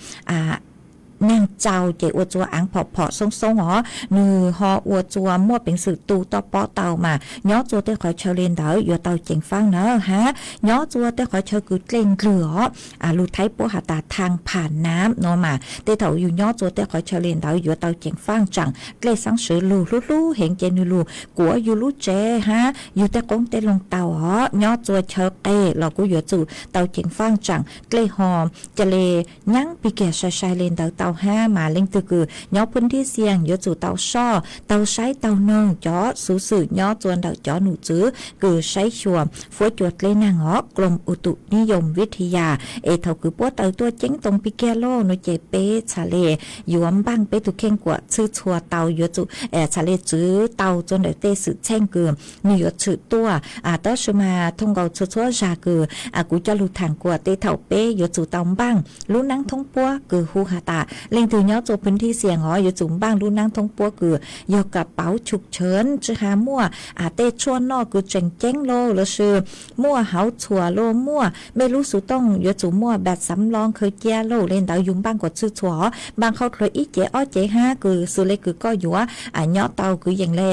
naag txaus ces ua txuas aav phom phom xoob xoob os, nwg ho ua txuas muaj peev xwm tu toj pob tau mas nyob txuas tej qhov chaw le ntawd yuav tau ceev faaj na hab. Nyob txuas tej qhov chaw kws dlej ndlwg os, lug Thaib puab has tas thaj pham nam nuav mas tej thaum yug nyob txuas tej qhov chaw le ntawd yuav tau ceev faaj tsaam dlej xaab swv lug hlub hlub heev ces nwg lug kuav yug lub tsev hab yug tej qoob tej loo tau os. Nyob txuas chaw qes los kuj yuav tsum tau ceev faaj tsaam dlej ho ca le nyaab pig kiag sai sai le ntawd tau. hab mas leej twg kws nyob phwb thib xias yuav tsum tau soj tau saib tau noog cov xuv xwm nyob tsua ntawm cov nom tswv kws saib xyuas fuab cua dlej naag hov Grom Utu Niyom Vithaya. Es thaum kws puab taws tuaj ceeb toom pig kiag lauj no ces peb txhad le yuav npaaj peb tug kheej kuam tshwj txhua tau yuav tsum txhad le tswv tau tsua ntawm tej xwm txheej kws nwg yuav tshwm tuaj. Tab sis mas thooj nkaus txhua txhua zag kws kuv coj lug thaam kuam tej thaum peb yuav tsum tau npaaj lub naab thoob puab kws hu has tas leej twg nyob tsua phwb thib xias hov yuav tsum npaaj lub naab thoob puab kws yog kab pauv chuk chawv tsi has muaj tej tshuaj noj kws tseem ceeb lauj lossis muaj hauv txhuam lauj muaj mej lub xuv tooj yuav tsum muaj npaaj xav loo khaws cia lauj le ntawd yug npaaj kuas tshwj txhua hov npaaj qhov dlua ib cev ob cev hab kws xws le kws koj yuav nyob tau kws yees le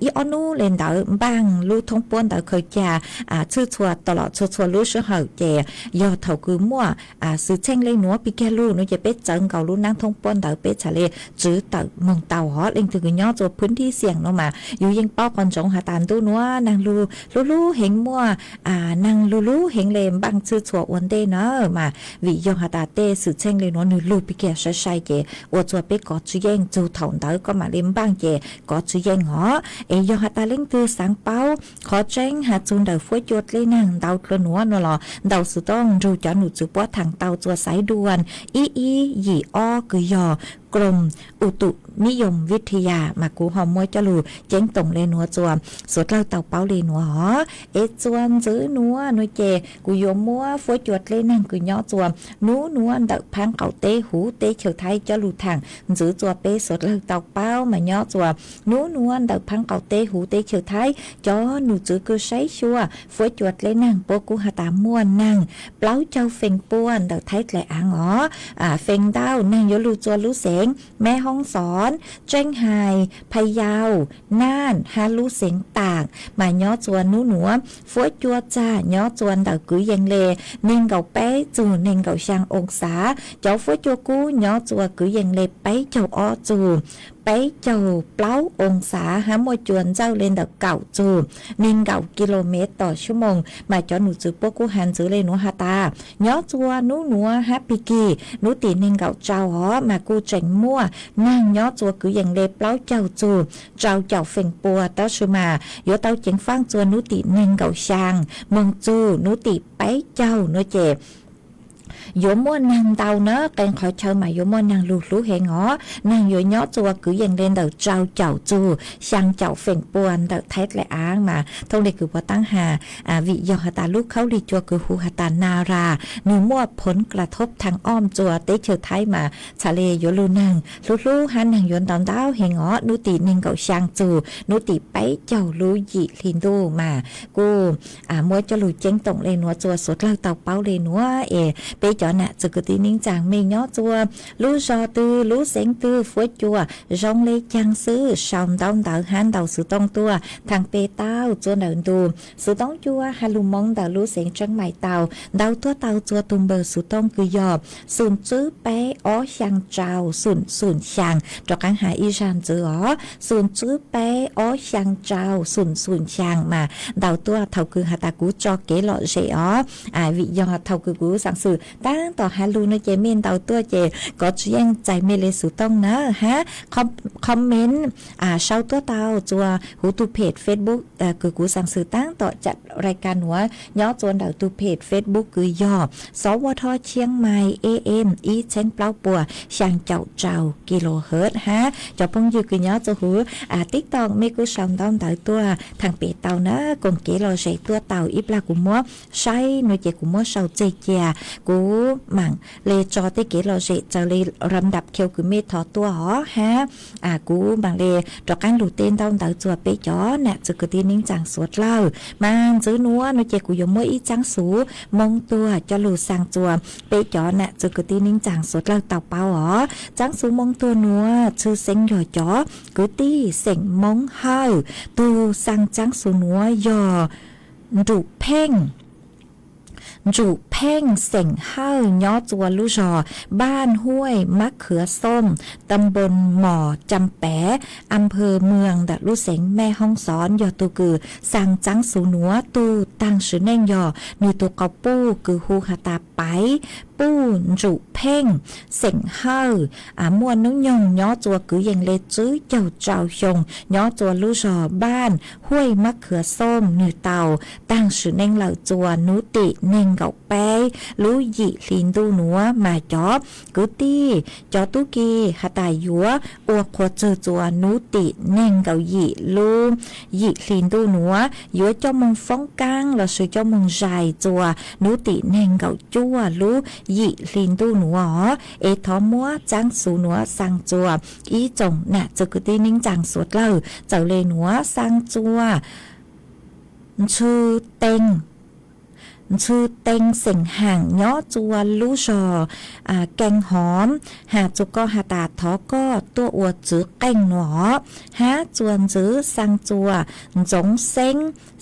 ib ob nub le ntawd npaaj lub thoob puab ntawd khaws cia tshwj txhua tau los txhua txhua lub sij hawm ces yog thaum kws muaj xwm txheej le nuav pig kiag lug no ces peb txawv nkaus lub naab thoob puab ntawd peb txhad le tswv tawm moog tau hov. Leej twg kws nyob tsua phwb thib xias no mas yug yeej paub qhov ntsoov has tas ntuj nuav naag lug hlub hlub heev muaj naag lug hlub heev le npaaj tshwj txhua ua ntej na mas vim yog has tas tej xwm txheej le nuav nwg lug pig kiag sai sai ces ua tsua peb kov tsi yeej txug thaum ntawd koj mam le npaaj ces kov tsi yeej hov. Es yog has tas leej twg xaav paub qhov tseeb has txug ntawm fuab cua dlej naag ntau dlua nuav no los ntaus xuv tooj nrug cov nom tswv puab thaam tau tsua xaiv duas ib ib yim ob kws yog Grom Utu Niyom Vithaya mas kuv ho muab coj lug ceeb toom le nuav tsua suav dlawg tau paub le nuav hov. Es tsua ntxwv nuav no ces kuv yuav muab fuab cua dlej naag kws nyob tsua nub nuav ntawm phaab qaum teb huv teb chaws Thaib coj lug thaam ntxwv tsua peb suav dlawg tau paub mas nyob tsua nub nuav ntawm phaab qaum teb huv teb chaws Thaib cov nom tswv kws saib xyuas fuab cua dlej naag puab kuj has tas muaj naag plaub caug feem pua ntawm Thaib dlaim aav os. Feem ntau naag yuav lug tsua lub xeev Meb Hoob Xov, Tseeb Hais, Phaj Yau, Naj hab lub xeev Taam mas nyob tsua nub nuav fuab cua txag nyob tsua ntawm kwv yees le neeg nkaum peb txug neeg nkaum xyaa oo xav. Cov fuab cua kub nyob tsua kwv yees le peb caug ob txug peb caug plaub oo xav hab muaj cua ntxawj le ntawm kaum txug neeg nkaum kis lus mev tom xuab moos mas cov nom tswv puab kuj has ntxwv le nuav has tas nyob tsua nub nuav hab pig kig nub tim neeg nkaum rau os mas kuj tseem muaj naag nyob tsua kwv yees le plaub caug txug rau caum feem pua tab sis mas yuav tau ceev faaj tsua nub tim neeg nkaum xyaa moog txug nub tim peb caug nuav ces yuav muaj naag ntau na, qee qhov chaw mas yuav muaj naag lug hlub heev os. Naag yuav nyob tsua kwv yees le ntawm rau caum txug xyaa caum feem pua ntawm Thaib dlaim aav mas thooj le kws puab taab has vim yog has tas lub khaub lig cua kws hu has tas Nara nwg muaj phoov kla thob thaam ob tsua teb chaws Thaib mas txhad le yuav lug naag hlub hlub hab naag yuav ntau ntau heev os. Nub tim neeg nkaum xyaa txug nub tim peb caug lub yim hli ntuj mas kuj muab coj lug ceeb toom le nuav tsua suav dlawg tau paub le nuav es peb cov nam txwv kwv tij neej tsaa mej nyob tsua lub zog twg lub xeev twg fuab cua zoo le caag xwb sau ntaub ntawv hab ntaus xuv tooj tuaj thaam pem tau tsua ntawm ntu xuv tooj cua has lug Moob ntawm lub xeev Tseeb Mais tau. Ntaus tuaj tau tsua tug npawb xuv tooj kws yog xoom tswb peb ob xyaa rau xoom xoom xyaa, rov qaab has ib zag ntxiv os, xoom tswb peb ob xyaa rau xoom xoom xyaa mas ntaus tuaj thaum kws has tas kuv tso kev lom zem os. Vim yog thaum kws kuv xaam xwm taab tom has lug no ces mej ntaus tuaj ces kov tsi yeej txais mej le xuv tooj na hab comment sau tuaj tau tsua huv tug page Facebook kws kuv xaam xwm taab tom cam rai ka nuav nyob tsua ntawm tug page Facebook kws yog Xov Ua Thoj Chiang Mai A M ib txheeb plaub puas xyaa caum rau kilohertz hab cov phooj ywg kws nyob tsua huv TikTok mej kuj sau ntaub ntawv tuaj thaam pem tau na, koom kev lom zem tuaj tau ib plag kuv muab saib no ces kuv muab sau tseg cia, kuv maam le tso tej kev lom zem txawm le ram dam kheu kws mej thov tuaj os hab kuv maam le rov qaab lug teb ntaub ntawv tsua peb cov nam txwv kwv tij neej tsaa suav dlawg. Mas ntxiv nuav no ces kuv yuav muab ib tsaab xuv Moob tuaj coj lug xaa tsua peb cov nam txwv kwv tij neej tsaa suav dlawg tau paub os. Tsaab xuv Moob tuaj nuav tshwj xeeb yog cov kwv tij xeem Moob Hawj. Tug xaa tsaab xuv nuav yog Nruj Pheej. Nruj Pheej xeem Hawj nyob tsua lub zog Npaj Huaj Mab Khwv Xoom, ta npoo Mos Cam Pav, a phawj Mws ntawm lub xeev Mej Hoob Xov yog tug kws xaa txaab xuv nuav tug taag sim neej yog nwg tug quas puj kws hu has tas Paiv Puj Ntsum Pheej xeem Hawj, muaj nub nyoog nyob tsua kwv yees le tswb caug rau xyoo nyob tsua lub zog Npaj Huaj Mab Khwv Xoom, nwg tau taag sim neej lawm tsua nub tim neeg nkaum peb lub yim hli ntuj nuav mas cov kwv tij cov tub ki has tas yuav ua qhua txug tsua nub tim neeg nkaum yim lub yim hli ntuj nuav, yuav coj moog foob kaab lossis coj moog zais tsua nub tim neeg nkaum cuaj lub yim hli ntuj nuav os. Es thov muab txaab xuv nuav xaa tsua ib tsoom nam txwv kwv tij neej tsaa suav dlawg. Txawm le nuav xaa tsua Ntxhw Tee, Ntxhw Tee xeem Haam nyob tsua lub zog Kee Hov, has tsua koj has tas thov koj tuaj ua txwv qeej nuav. Hab tsua ntxwv xaa tsua Ntxoov Xeeb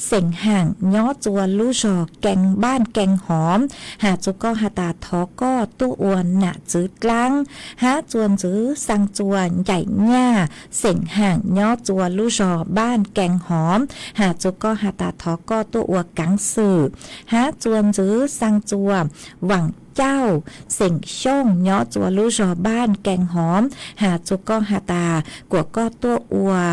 xeem Haam nyob tsua lub zog Kee, Npaj Kee Hov, has tsua koj has tas thov koj tuaj ua nam txwv dlaab. Hab tsua ntxwv xaa tsua Ncaim Nyaj xeem Haam nyob tsua lub zog Npaj Kee Hov, has tsua koj has tas thov koj tuaj ua kaav xwm. Hab tsua ntxwv xaa tsua Vaam Cauj xeem Xyooj nyob tsua lub zog Npaj Kee Hov, has tsua koj has tas kuas koj tuaj ua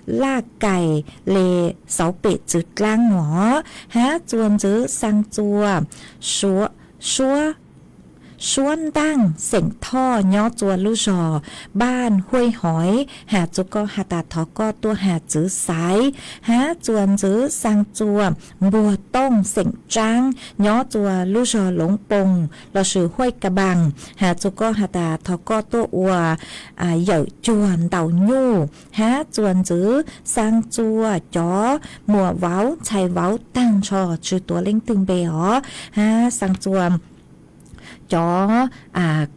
laj kais le xauv pem txwv dlaab nuav. Hab tsua ntxwv xaa tsua Suab, Suab Ntaaj xeem Thoj nyob tsua lub zog Npaj Huaj Hov, has tsua koj has tas thov koj tuaj has txwv xaiv. Hab tsua ntxwv xaa tsua Npuag Tooj xeem Tsaab nyob tsua lub zog Loob Poog lossis Huaj Ka Npaas, has tsua koj has tas thov koj tuaj ua yawm cuag ntaus nyuj. Hab tsua ntxwv xaa tsua cov muam vauv ntxhais vauv taag nrho tsi tuav leej twg npe os. Hab xaa tsua cov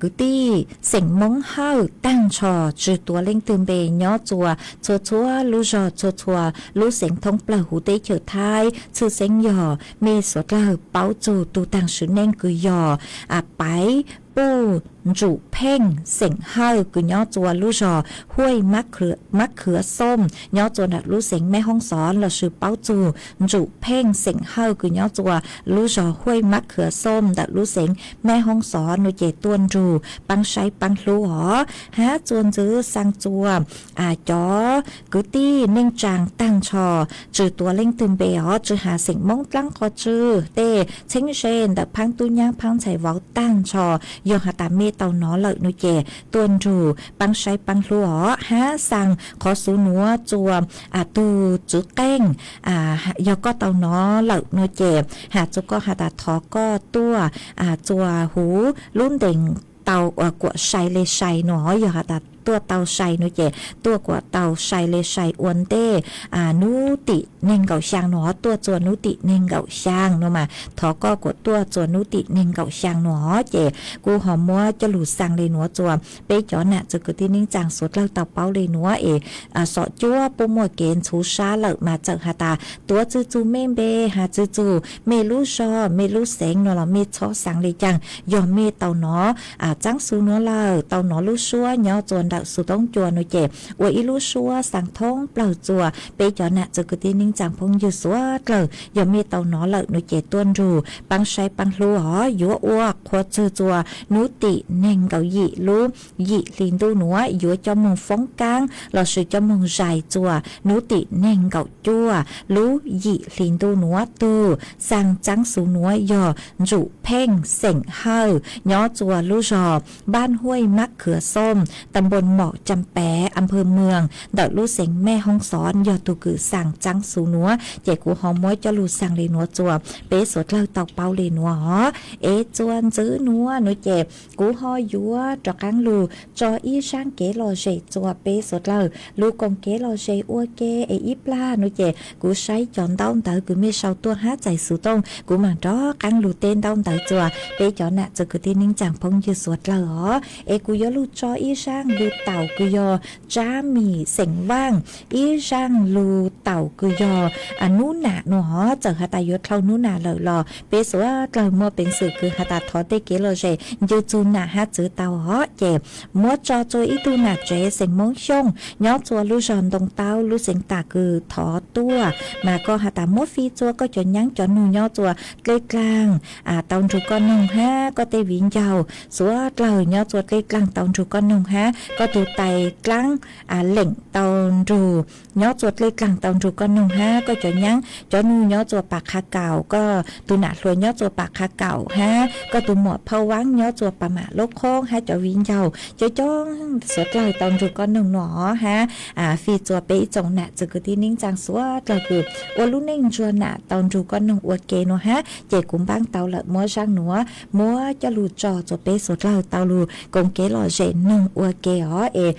kwv tij xeem Moob Hawj taag nrho tsi tuav leej twg npe nyob tsua txhua txhua lub zog txhua txhua lub xeev thoob plawg huv teb chaws Thaib. Tshwj xeeb yog mej suav dlawg paub txug tug taag sim neej kws yog Paiv Puj Ntsum Pheej xeem Hawj kws nyob tsua lub zog Huaj Mab Khwv Xoom nyob tsua ntawm lub xeev Mej Hoob Xov lossis paub txug Ntsum Pheej xeem Hawj kws nyob tsua lub zog Huaj Mab Khwv Xoom ntawm lub xeev Mej Hoob Xov nuav ces tuaj nrug paab saib paab hlub os. Hab tsua ntxwv xaa tsua cov kwv tij neej tsaa taag nrho tsi tuav leej twg npe os, tsi has xeem Moob dlaab qhov tswb, tej txheeb ze ntawm phaab tub nyaab phaab ntxhais vauv taag nrho, yog has tas mej tau nov lawm nuav ces tuaj nrug paab saib paab hlub os. Hab xaa qhov xuv nuav tsua tug txwv qeej, yog koj tau nov lawm nuav ces has tsua koj has tas thov koj tuaj tsua huv lub ntees tau ua kuam sai le sai nuav, yog has tas tuaj tau sai nuav ces tuaj kuam tau sai le sai ua ntej nub tim neeg nkaum xyaa nuav, tuaj tsua nub tim neeg nkaum xyaa nuav mas thov koj kuam tuaj tsua nub tim neeg nkaum xyaa nuav. Ces kuv ho muab coj lug xaa le nuav tsua peb cov nam txwv kwv tij neej tsaa suav dlawg tau paub le nuav es xom cuab puab muaj kev ntxhuv sab lawm mas txawm has tas tuav tsi txug mej npe, has tsi txug mej lub zog mej lub xeev nuav los mej txhob xaa le caag. Yog mej tau nov txaab xuv nuav lawm, tau nov lub suab nyob tsua ntawm xuv toob cua nuav ces ua ib lub suab xaa thoob plawg tsua peb cov nam txwv kwv tij neej tsaa phooj ywg suav dlawg. Yog mej tau nov lawm nuav ces tuaj nrug paab saib paab hlub os. Yuav ua qhua txwg tsua nub tim neeg nkaum yim lub yim hli ntuj nuav, yuav coj moog foob kaab lossis coj moog zais tsua nub tim neeg nkaum cuaj lub yim hli ntuj nuav. Tug xaa txaab xuv nuav yog Ntsum Pheej xeem Hawj nyob tsua lub zog Npaj Huaj Mab Khwv Xoom, ta npoo Mom Cam Pav, a phawj Mws ntawm lub xeev Mej Hoob Xov yog tug kws xaa txaab xuv nuav. Ces kuv ho muab coj lug xaa le nuav tsua peb suav dlawg tau paub le nuav os. Es tsua ntxwv nuav nuav ces kuv ho yuav rov qaab lug tso ib zaab kev lom zem tsua peb suav dlawg lug koom kev lom zem ua ke es ib plag nuav ces kuv saib cov ntaub ntawv kws mej sau tuaj hab txais xuv tooj kuv maam rov qaab lug teb ntaub ntawv tsua peb cov nam txwv kwv tij neej tsaa phooj ywg suav dlawg os. Es kuv yuav lug tso ib zaab lug taum kws yog Tsab Mim xeem Vaaj, ib zaaj lug taum kws yog nub nam nua. Txawm has tas yuav dlhau nub nam lawm los peb suav dlawg muaj peev xwm kws has tas thov tej kev lom zem ncu txug nam hab txwv tau os. Ces muab tso tsua ib tug nam tsev xeem Moob Xyooj nyob tsua lub zog Ntoo Taub lub xeev Tam kws thov tuaj, mas koj has tas muab fij tsua koj cov nyaab cov nug nyob tsua dlej dlaag tau nrug koj noog hab koj tej viv ncaus suav dlawg nyob tsua dlej dlaag tau nrug koj noog hab koj tug tais dlaab leem tau nrug nyob tsua dlej dlaag tau nrug koj noog hab koj cov nyaab cov nug nyob tsua Pas Qha Kaum, koj tug nam hluas nyob tsua Pas Qha Kaum hab koj tug muam Phauj Vaab nyob tsua Pas Mam Lub Qhoob hab cov viv ncaus coob coob suav dlawg tau nrug koj noog nua hab fij tsua peb ib tsoom nam txwv kwv tij neej tsaa suav dlawg kws ua lub neej ntsuag nam tau nrug koj noog ua ke nua hab. Ces kuv npaab tau lawm muab zaaj nuav muab coj lug tso tsua peb suav dlawg tau lug koom kev lom zem noog ua ke os. Es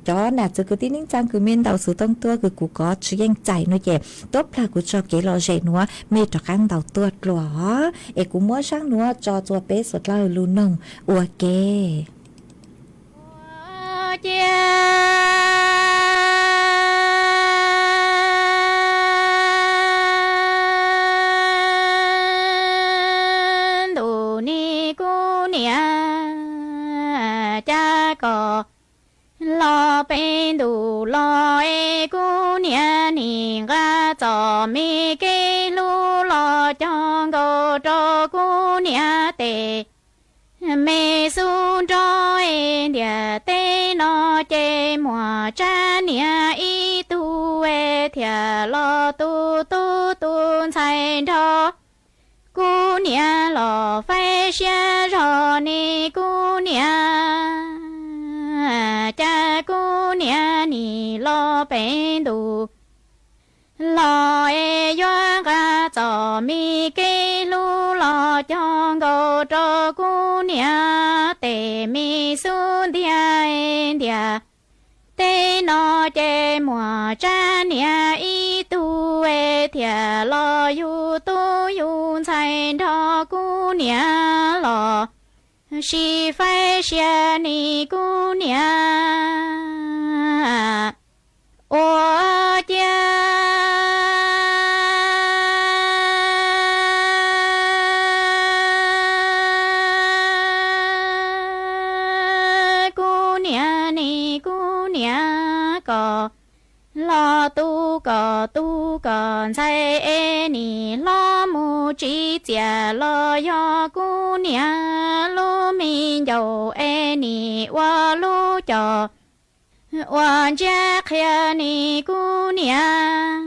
cov nam txwv kwv tij neej tsaa kws mej ntaus xuv tooj tuaj kws kuv kov tsis yeej txais nua ces tuab plag kuv tso kev lom zem nuav mej rov qaab ntaus tuaj dlua os. Es kuv muab zaaj nuav tso tsua peb suav dlawg lug noog ua ke. Ua cia ntuj ni kuv niam, cas kom los peb ntuj los es kuv niam nim nqa txom me kev hlub los cog nkaus rau kuv niam tes me xub nrog es ntiam teb no ces muaj tsab niam ib tug es thiaj los tu tub tu ntxhais nrog kuv niam los faib siab zog ni kuv niam, cas kuv niam nim los peb ntuj los es yuav nqa txom me kev hlub los cog nkaus rau kuv niam tes me xub ntiag ntiam teb no ces muaj tsab niam ib tug es thiaj los yug tub yug ntxhais nrog kuv niam los sib faib siab ni kuv niam. Ua cia kuv niam ni kuv niam kom los tu kom tu kom ntxhais es nim hlob mus tsim txiaj los yog kuv niam lub me ncaus es nim ua lub cos ua ntsiab qhia ni kuv niam,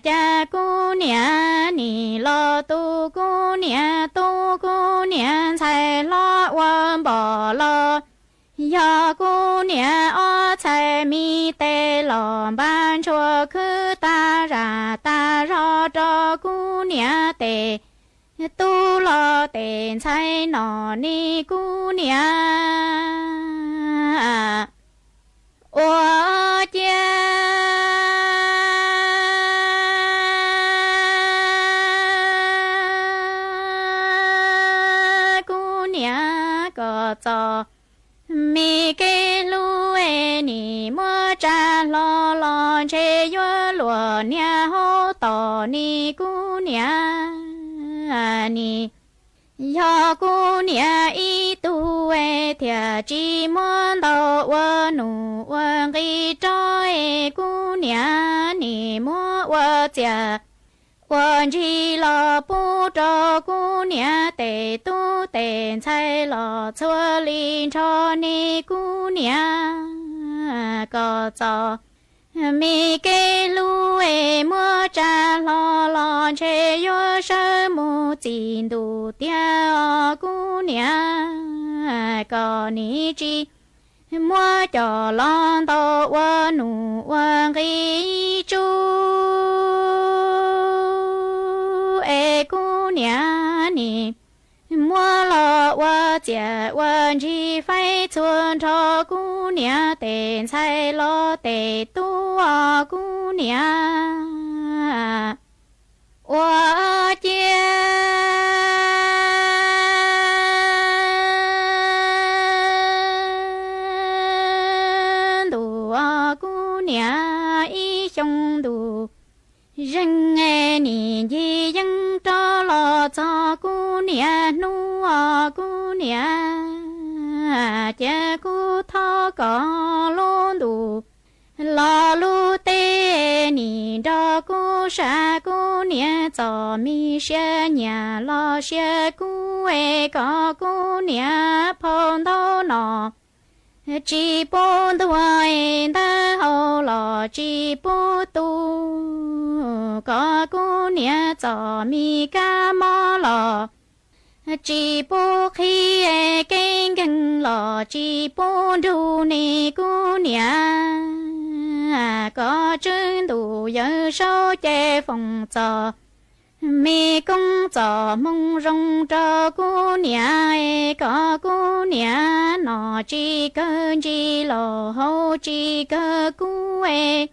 cas kuv niam nim los tu kuv niam tub kuv niam ntxhais hlob ua npom los yog kuv niam ob txhais me tes los npaj ntshua khwb tag zam tag zog rau kuv niam tes tub los tes ntxhais no ni kuv niam. Ua cia kuv niam kom txom me kev hlub es nim muab tsa hlo los ntshe yuav luam niag hauv tos ni kuv niam ni. Yog kuv niam ib tug es thiaj tsis muab ntaus ua num ua nqi rau es kuv niam nim muab ua txiaj ua ntsig los pub rau kuv niam tes tub tes ntxhais los txhua li nrho ni kuv niam kom txom me kev hlub es muab tsa hlo los ntshe yuav sawv mus txij ntuj tiag os kuv niam kom nim tsis muab coj los ntaus ua num ua nqi tsuj es kuv niam nim muab los ua txiaj ua ntsig faib txhua nrho kuv niam tes ntxhais los tes tub os kuv niam. Ua cia niam ib xyoo ntus, zeeg nim ncig yeeb rov los txog kuv niam hnub os kuv niam, cia kuv thov kom lub ntuj los lub teb nim nrog kuv sav kuv niam, txom mi siab nyiam los siab kub es kom kuv niam phau ntau no tsis pub ntuag es ntawd hau los tsis pub tu, kom kuv niam txom mi kab mob los tsis pub qhib es kev nkeeg los tsis pub nrug ne kuv niam, kom tswv ntuj Yawm Saub ces foom txog me koob txoj hmoo zoo rau kuv niam es kom kuv niam nom tsis kawg ntsis los haus tsis kawg kub es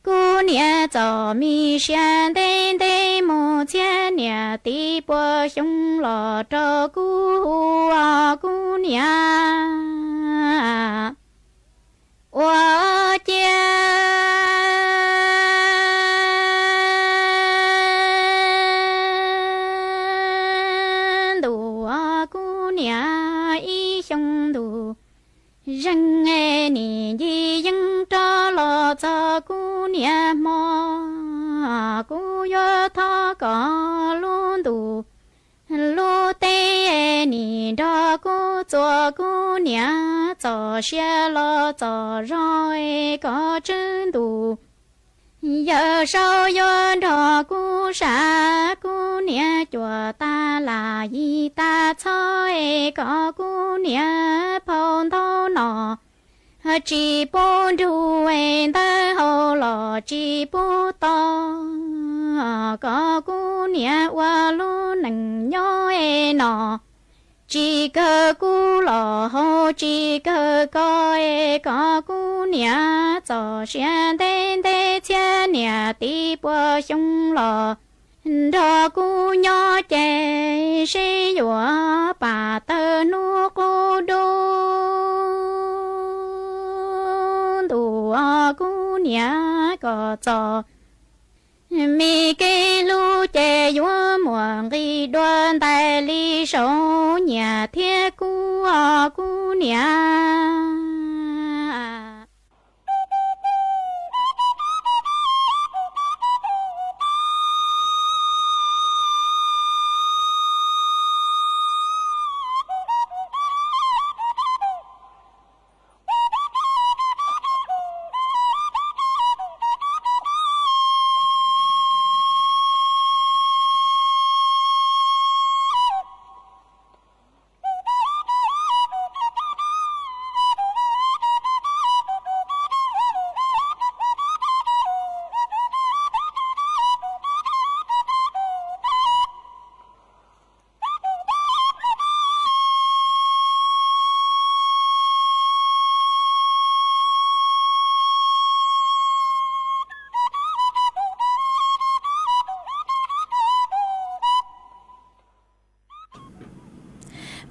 kuv niam txom mi siab ntev ntev mus txhiab niam tib puas xyoo los rau kuv hu os kuv niam. Ua ciav ntuj os kuv niam ib xyoo ntus, zeeg nim ncig yeeb rov los txog kuv niam hmo, kuv yuav thov kom lub ntuj lub teb nim nrog kuv txuas kuv niam, txoj sia los txoj zog es kom tswv ntuj Yawm Saub yuav nrog kuv sav kuv niam, cuam tas lam yim tas txhob es kom kuv niam phau ntau no tsis pub nrug es ntawd hau los tsis pub to, kom kuv niam ua lub neej nyob es no tsis kawg kub los haus tsis kawg ko es kom kuv niam txoj sia ntev ntev txhiab niam tib puas xyoo los nrog kuv nyob ces seb yuav pam tawg hnub qub dub. Ntuj os kuv niam, kom txom mi kev hlub ces yuav muaj nqis dua ntais li saum nyiaj thiab kub os kuv niam.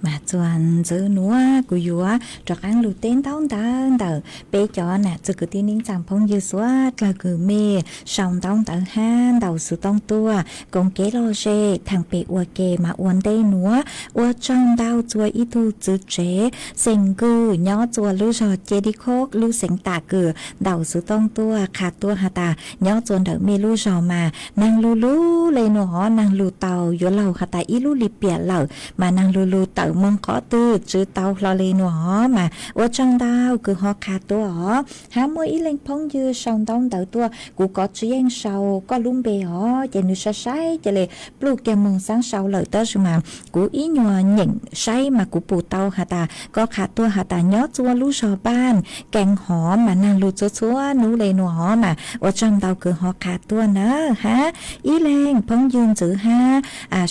Mas txuas ntxwv nuav kuv yuav rov qaab lug teb ntaub ntawv ntawm peb cov nam txwv kwv tij neej tsaa phooj ywg suav dlawg kws mej sau ntaub ntawv hab ntaus xuv tooj tuaj koom kev lom zem theem pem ua ke mas ua ntej nuav. Ua tsaug ntau txua ib tug txwv tsev xeem Nkws nyob txua lub zog Ceg Dib Khoob lub xeev Tam Kws ntaus xuv tooj tuaj qha tuaj has tas nyob txua ntawm mej lub zog mas naag lug lug le nuav hov, naag lug tau yuav laug has tas ib lub lim piam lawm mas naag lug lug tawm moog qhov twg tswv tau hlo le nuav hov mas ua tsaug ntau kws ho qha tuaj os. Hab muaj ib leeg phooj ywg sau ntaub ntawv tuaj kuv kov tsis yeej sau koj lub npe hov ces nws saib saib ca le pluj kiag moog xaab sau lawm tab sis mas kuv ib nyuas nyeem saib mas kuv pum tau has tas koj qha tuaj has tas nyob txua lub zog Npaaj Kees hov mas naag lug txhua txhua nub le nuav hov mas ua tsaug ntau kws ho qha tuaj nawb. Hab ib leeg phooj ywg ntxwv hab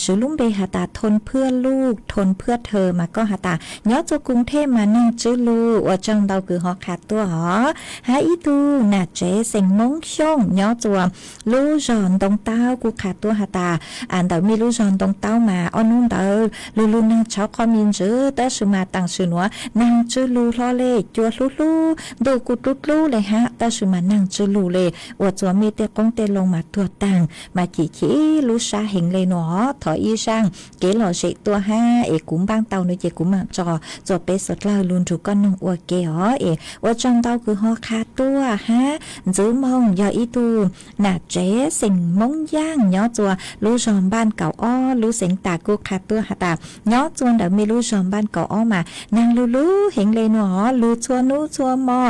swv lub npe has tas Thoob Phwaj Luj, Thoob Phwaj Thawm Mas koj has tas nyob txua Koom Thej mas neeg tswb lug, ua tsaug ntau kws ho qha tuaj os. Hab ib tug nam tsev xeem Moob Xyooj nyob txua lub zog Ntoo Taub kuj qha tuaj has tas ntawm mej lub zog Ntoo Taub mas ob nub ntawd lug lug naag tshauv qhov me ntsws, tab sis mas taam sim nuav naag tswb lug hlo le, cua hlub hlub, ntuj kuj dlub dlub le hab, tab sis mas naag tswb lug le, ua txua mej tej qoob tej loo mas tuag taag, mas chim chim lub sab heev le nuav os. Thov ib zaaj kev lom zem tuaj hab es kuv npaaj tau no ces kuv maam tso txua peb suav dlawg lug nrug koj noog ua ke os. Es ua tsaug ntau kws ho qha tuaj hab. Ntxwv Moog yog ib tug nam tsev xeem Moob Yaaj nyob txua lub zog Npaaj Kaum Ob lub xeev Tas kuj qha tuaj has tas nyob txua ntawm mej lub zog Npaaj Kaum Ob mas naag lug lug heev le nuav os, lug txhua nub txhua mo,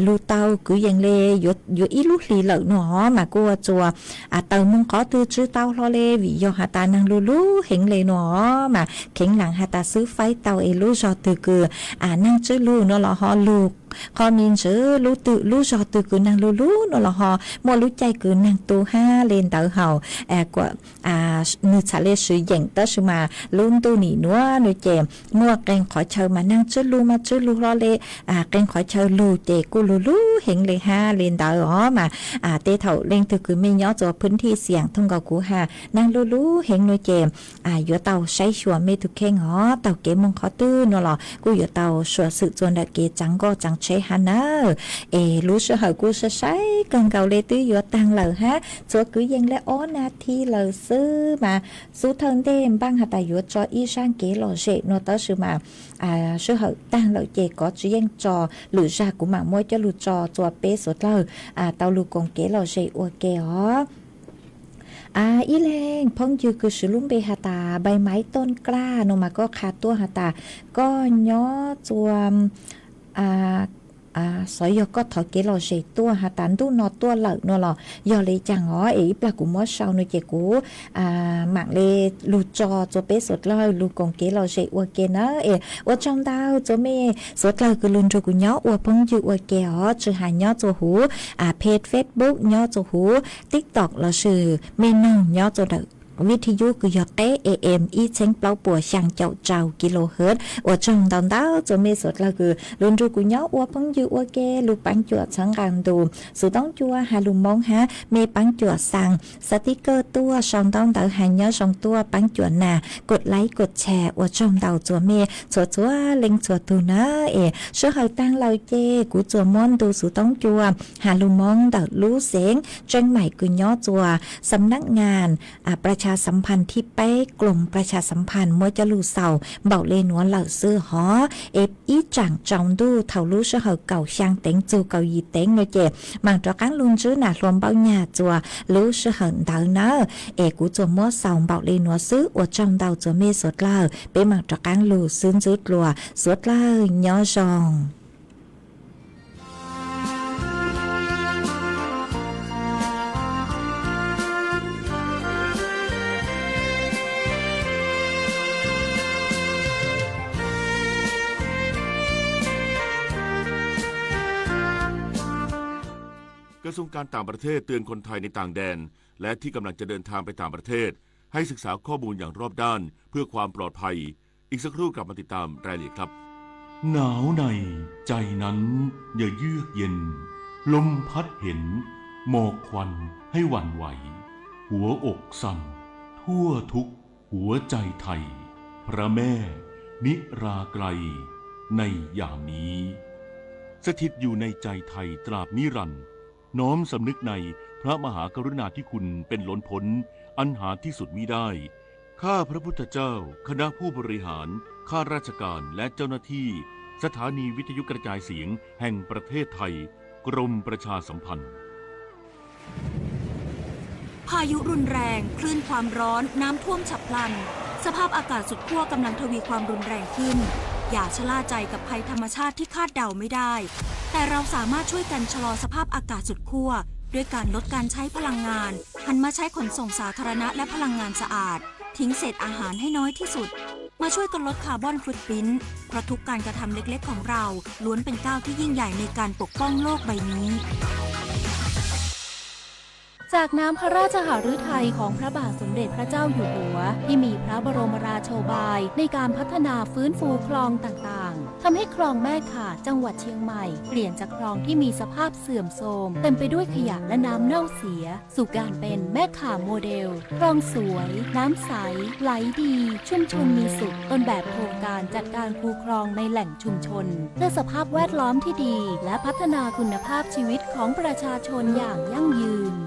lug tau kwv yees le yuav ib lub hlis lawm nuav os, mas kuj ua txua taws moog qhov twg tswb tau hlo le vim yog has tas naag lug lug heev le nuav os, mas kheev laam has tas xwb faib tau es lub zog twg kws naag tswb lug nuav los ho lug qhov me ntsws, lub twg lub zog twg kws naag lug lug nuav los ho muaj lub caij kws naag tu hab le ntawd hauv nwg txhad le swv yeem, tab sis mas lub ntuj nim nuav nuav ces muaj qee qhov chaw mas naag tswb lug mas tswb lug hlo le, qee qhov chaw lug ces kuj lug lug heev le hab le ntawd os. Mas tej thaum leej twg kws mej nyob txua phwb thij xiam thooj nkaus kuv has naag lug lug heev nuav ces yuav tau saib xyuas mej tug kheej os, taug kev moog qhov twg nuav los kuj yuav tau suav xwm txua ntawm kev tsaav nkoj tsaav tsheb hab nawb. Es lub sij hawm kuj sai sai kawg nkaus le, twb yuav taag lawm hab, txhua kwv yees le ob nas this lawm xwb mas xub thawj ntej npaaj has tas yuav tso ib zaaj kev lom zem nuav, tab sis mas sij hawm taag lawm ces kov tsi yeej tso, lwm zag kuv maam muab coj lug tso txua peb suav dlawg tau lug koom kev lom zem ua ke os. Ib leeg phooj ywg kws swv lub npe has tas Npai Maiv Tooj Klaj nuav mas koj qha tuaj has tas koj nyob txua xyov yog koj thov kev lom zem tuaj has tas ntuj no tuaj lawm nuav los yog le caag os, es ib plag kuv muab sau nuav ces kuv maam le lug tso txua peb suav dlawg lug koom kev lom zem ua ke nawb. Es ua tsaug ntau txua mej suav dlawg kws lug nrug kuv nyob ua phooj ywg ua ke os, tsi has nyob txua huv page Facebook, nyob txua huv TikTok lossis mej noog nyob txua ntawm vij thi yub kws yog qeb A M ib txheeb plaub puas xyaa caum rau kilohertz. Ua tsaug ntau ntau txua mej suav dlawg kws lug nrug kuv nyob ua phooj ywg ua ke, lug paab cuam txhawb nqaa ntu xuv toob cua has lug Moob hab mej paab cuam xaa sticker tuaj sau ntaub ntawv has nyob zoo tuaj, paab cuam nas kod like kod share. Ua tsaug ntau txua mej txhua txhua leej txhua tug nawb. Es sij hawm taag lawm ces kuv txuas muab ntu xuv toob cua has lug Moob ntawm lub xeev Tseeb Maim kws nyob txua xam nab ngas pras tsha xam phas thib peb, kloom pras tsha xam phas muab coj lug xaus npaum le nuav lawm xwb hov. Es ib tsaam tsaus ntuj thaum lub sij hawm kaum xyaa teev txug kaum yim teev nuav ces maam rov qaab lug ntsib nam hluas npaum nyag txua lub sij hawm ntawd nawb. Es kuv txuas muab xaus npaum le nuav xwb, ua tsaug ntau txua mej suav dlawg, peb maam rov qaab lug xwb ntxwb dlua, suav dlawg nyob zoo. กระทรวงการต่างประเทศเตือนคนไทยในต่างแดนและที่กำลังจะเดินทางไปต่างประเทศให้ศึกษาข้อมูลอย่างรอบด้านเพื่อความปลอดภัย อีกสักครู่กลับมาติดตามรายละเอียดครับ หนาวในใจนั้นอย่าเยือกเย็น ลมพัดเห็น หมอกควันให้หวั่นไหว หัวอกสั่น ทั่วทุกหัวใจไทย พระแม่ นิราไกร ในยามนี้ สถิตอยู่ในใจไทยตราบนิรันดร์ น้อมสำนึกในพระมหากรุณาธิคุณเป็นล้นพ้น อันหาที่สุดมิได้ ข้าพระพุทธเจ้า คณะผู้บริหาร ข้าราชการ และเจ้าหน้าที่ สถานีวิทยุกระจายเสียงแห่งประเทศไทย กรมประชาสัมพันธ์ พายุรุนแรง คลื่นความร้อน น้ำท่วมฉับพลัน สภาพอากาศสุดขั้วกำลังทวีความรุนแรงขึ้น อย่าชะล่าใจกับภัยธรรมชาติที่คาดเดาไม่ได้ แต่เราสามารถช่วยกันชะลอสภาพอากาศสุดขั้ว ด้วยการลดการใช้พลังงาน หันมาใช้ขนส่งสาธารณะและพลังงานสะอาด ทิ้งเศษอาหารให้น้อยที่สุด มาช่วยกันลดคาร์บอน footprint เพราะทุกการกระทำเล็กๆของเรา ล้วนเป็นก้าวที่ยิ่งใหญ่ในการปกป้องโลกใบนี้ จากน้ำพระราชหฤทัยของพระบาทสมเด็จพระเจ้าอยู่หัว ที่มีพระบรมราโชบายในการพัฒนาฟื้นฟูคลองต่างๆ ทำให้คลองแม่ข่าจังหวัดเชียงใหม่ เปลี่ยนจากคลองที่มีสภาพเสื่อมโทรม เต็มไปด้วยขยะและน้ำเน่าเสีย สู่การเป็นแม่ข่าโมเดล คลองสวย น้ำใส ไหลดี ชุมชนมีสุข ต้นแบบโครงการจัดการคูคลองในแหล่งชุมชน เพื่อสภาพแวดล้อมที่ดี และพัฒนาคุณภาพชีวิตของประชาชนอย่างยั่งยืน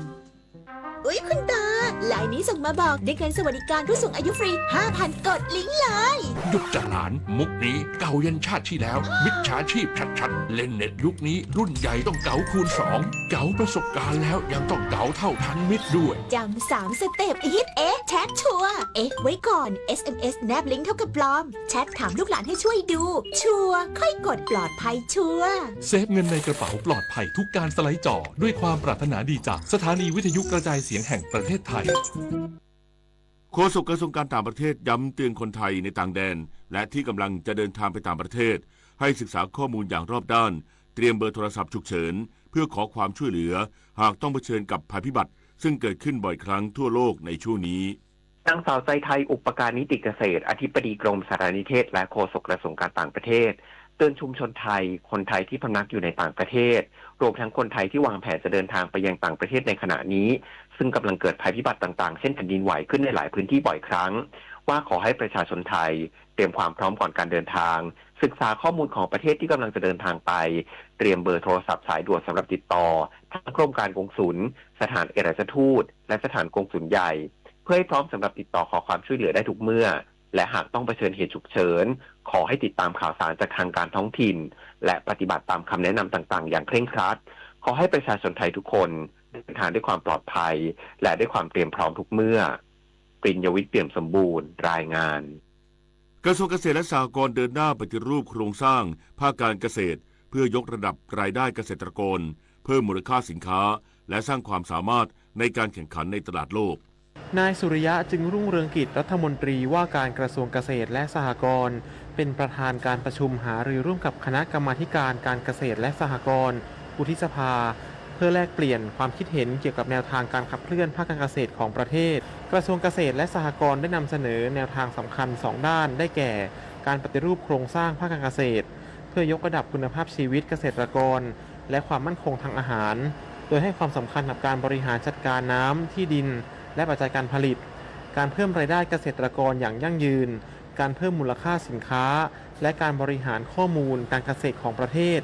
อุ๊ย คุณตา ไลน์นี้ส่งมาบอกได้เงินสวัสดิการผู้สูงอายุฟรี ห้าพัน กดลิงก์เลย หยุดจ้ะหลาน มุกนี้เก่ายันชาติที่แล้ว มิจฉาชีพชัดๆ เล่นเน็ตยุคนี้รุ่นใหญ่ต้องเก๋าคูณสอง เก๋าประสบการณ์แล้วยังต้องเก๋าเท่าทันมิตรด้วย จำสามสเต็ปฮิต เอ๊ะ แชทชัวร์ เอ๊ะ ไว้ก่อน เอสเอ็มเอส แนบลิงก์เท่ากับปลอม แชทถามลูกหลานให้ช่วยดู ชัวร์ ค่อยกด ปลอดภัยชัวร์ เซฟเงินในกระเป๋าปลอดภัยทุกการสไลด์จอ ด้วยความปรารถนาดีจากสถานีวิทยุกระจายเสียงแห่งประเทศไทย โฆษกกระทรวงการต่างประเทศย้ำเตือนคนไทยในต่างแดน และที่กำลังจะเดินทางไปต่างประเทศ ให้ศึกษาข้อมูลอย่างรอบด้าน เตรียมเบอร์โทรศัพท์ฉุกเฉิน เพื่อขอความช่วยเหลือ หากต้องเผชิญกับภัยพิบัติ ซึ่งเกิดขึ้นบ่อยครั้งทั่วโลกในช่วงนี้ นางสาวใจไทย อุปการนิติเกษตร อธิบดีกรมสารนิเทศ และโฆษกกระทรวงการต่างประเทศ เตือนชุมชนไทย คนไทยที่พำนักอยู่ในต่างประเทศ รวมทั้งคนไทยที่วางแผนจะเดินทางไปยังต่างประเทศในขณะนี้ ซึ่งกำลังเกิดภัยพิบัติต่างๆ เช่นแผ่นดินไหวขึ้นในหลายพื้นที่บ่อยครั้ง ว่าขอให้ประชาชนไทย เตรียมความพร้อมก่อนการเดินทาง ศึกษาข้อมูลของประเทศที่กำลังจะเดินทางไป เตรียมเบอร์โทรศัพท์สายด่วนสำหรับติดต่อ ทั้งกรมการกงสุล สถานเอกอัครราชทูต และสถานกงสุลใหญ่ เพื่อให้พร้อมสำหรับติดต่อขอความช่วยเหลือได้ทุกเมื่อ และหากต้องเผชิญเหตุฉุกเฉิน ขอให้ติดตามข่าวสารจากทางการท้องถิ่น และปฏิบัติตามคำแนะนำต่างๆ อย่างเคร่งครัด ขอให้ประชาชนไทยทุกคนเดินทางด้วยความปลอดภัย และด้วยความเตรียมพร้อมทุกเมื่อ ปริญญวิทย์ เปี่ยมสมบูรณ์ รายงาน กระทรวงเกษตรและสหกรณ์เดินหน้าปฏิรูปโครงสร้างภาคการเกษตร เพื่อยกระดับรายได้เกษตรกร เพิ่มมูลค่าสินค้า และสร้างความสามารถในการแข่งขันในตลาดโลก นายสุริยะ จึงรุ่งเรืองกิจ รัฐมนตรีว่าการกระทรวงเกษตรและสหกรณ์ เป็นประธานการประชุมหารือร่วมกับคณะกรรมาธิการการเกษตรและสหกรณ์ วุฒิสภา เพื่อแลกเปลี่ยนความคิดเห็นเกี่ยวกับแนวทางการขับเคลื่อนภาคการเกษตรของประเทศ กระทรวงเกษตรและสหกรณ์ได้นำเสนอแนวทางสำคัญสองด้าน ได้แก่ การปฏิรูปโครงสร้างภาคการเกษตร เพื่อยกระดับคุณภาพชีวิตเกษตรกร และความมั่นคงทางอาหาร โดยให้ความสำคัญกับการบริหารจัดการน้ำ ที่ดิน และปัจจัยการผลิต การเพิ่มรายได้เกษตรกรอย่างยั่งยืน การเพิ่มมูลค่าสินค้า และการบริหารข้อมูลการเกษตรของประเทศ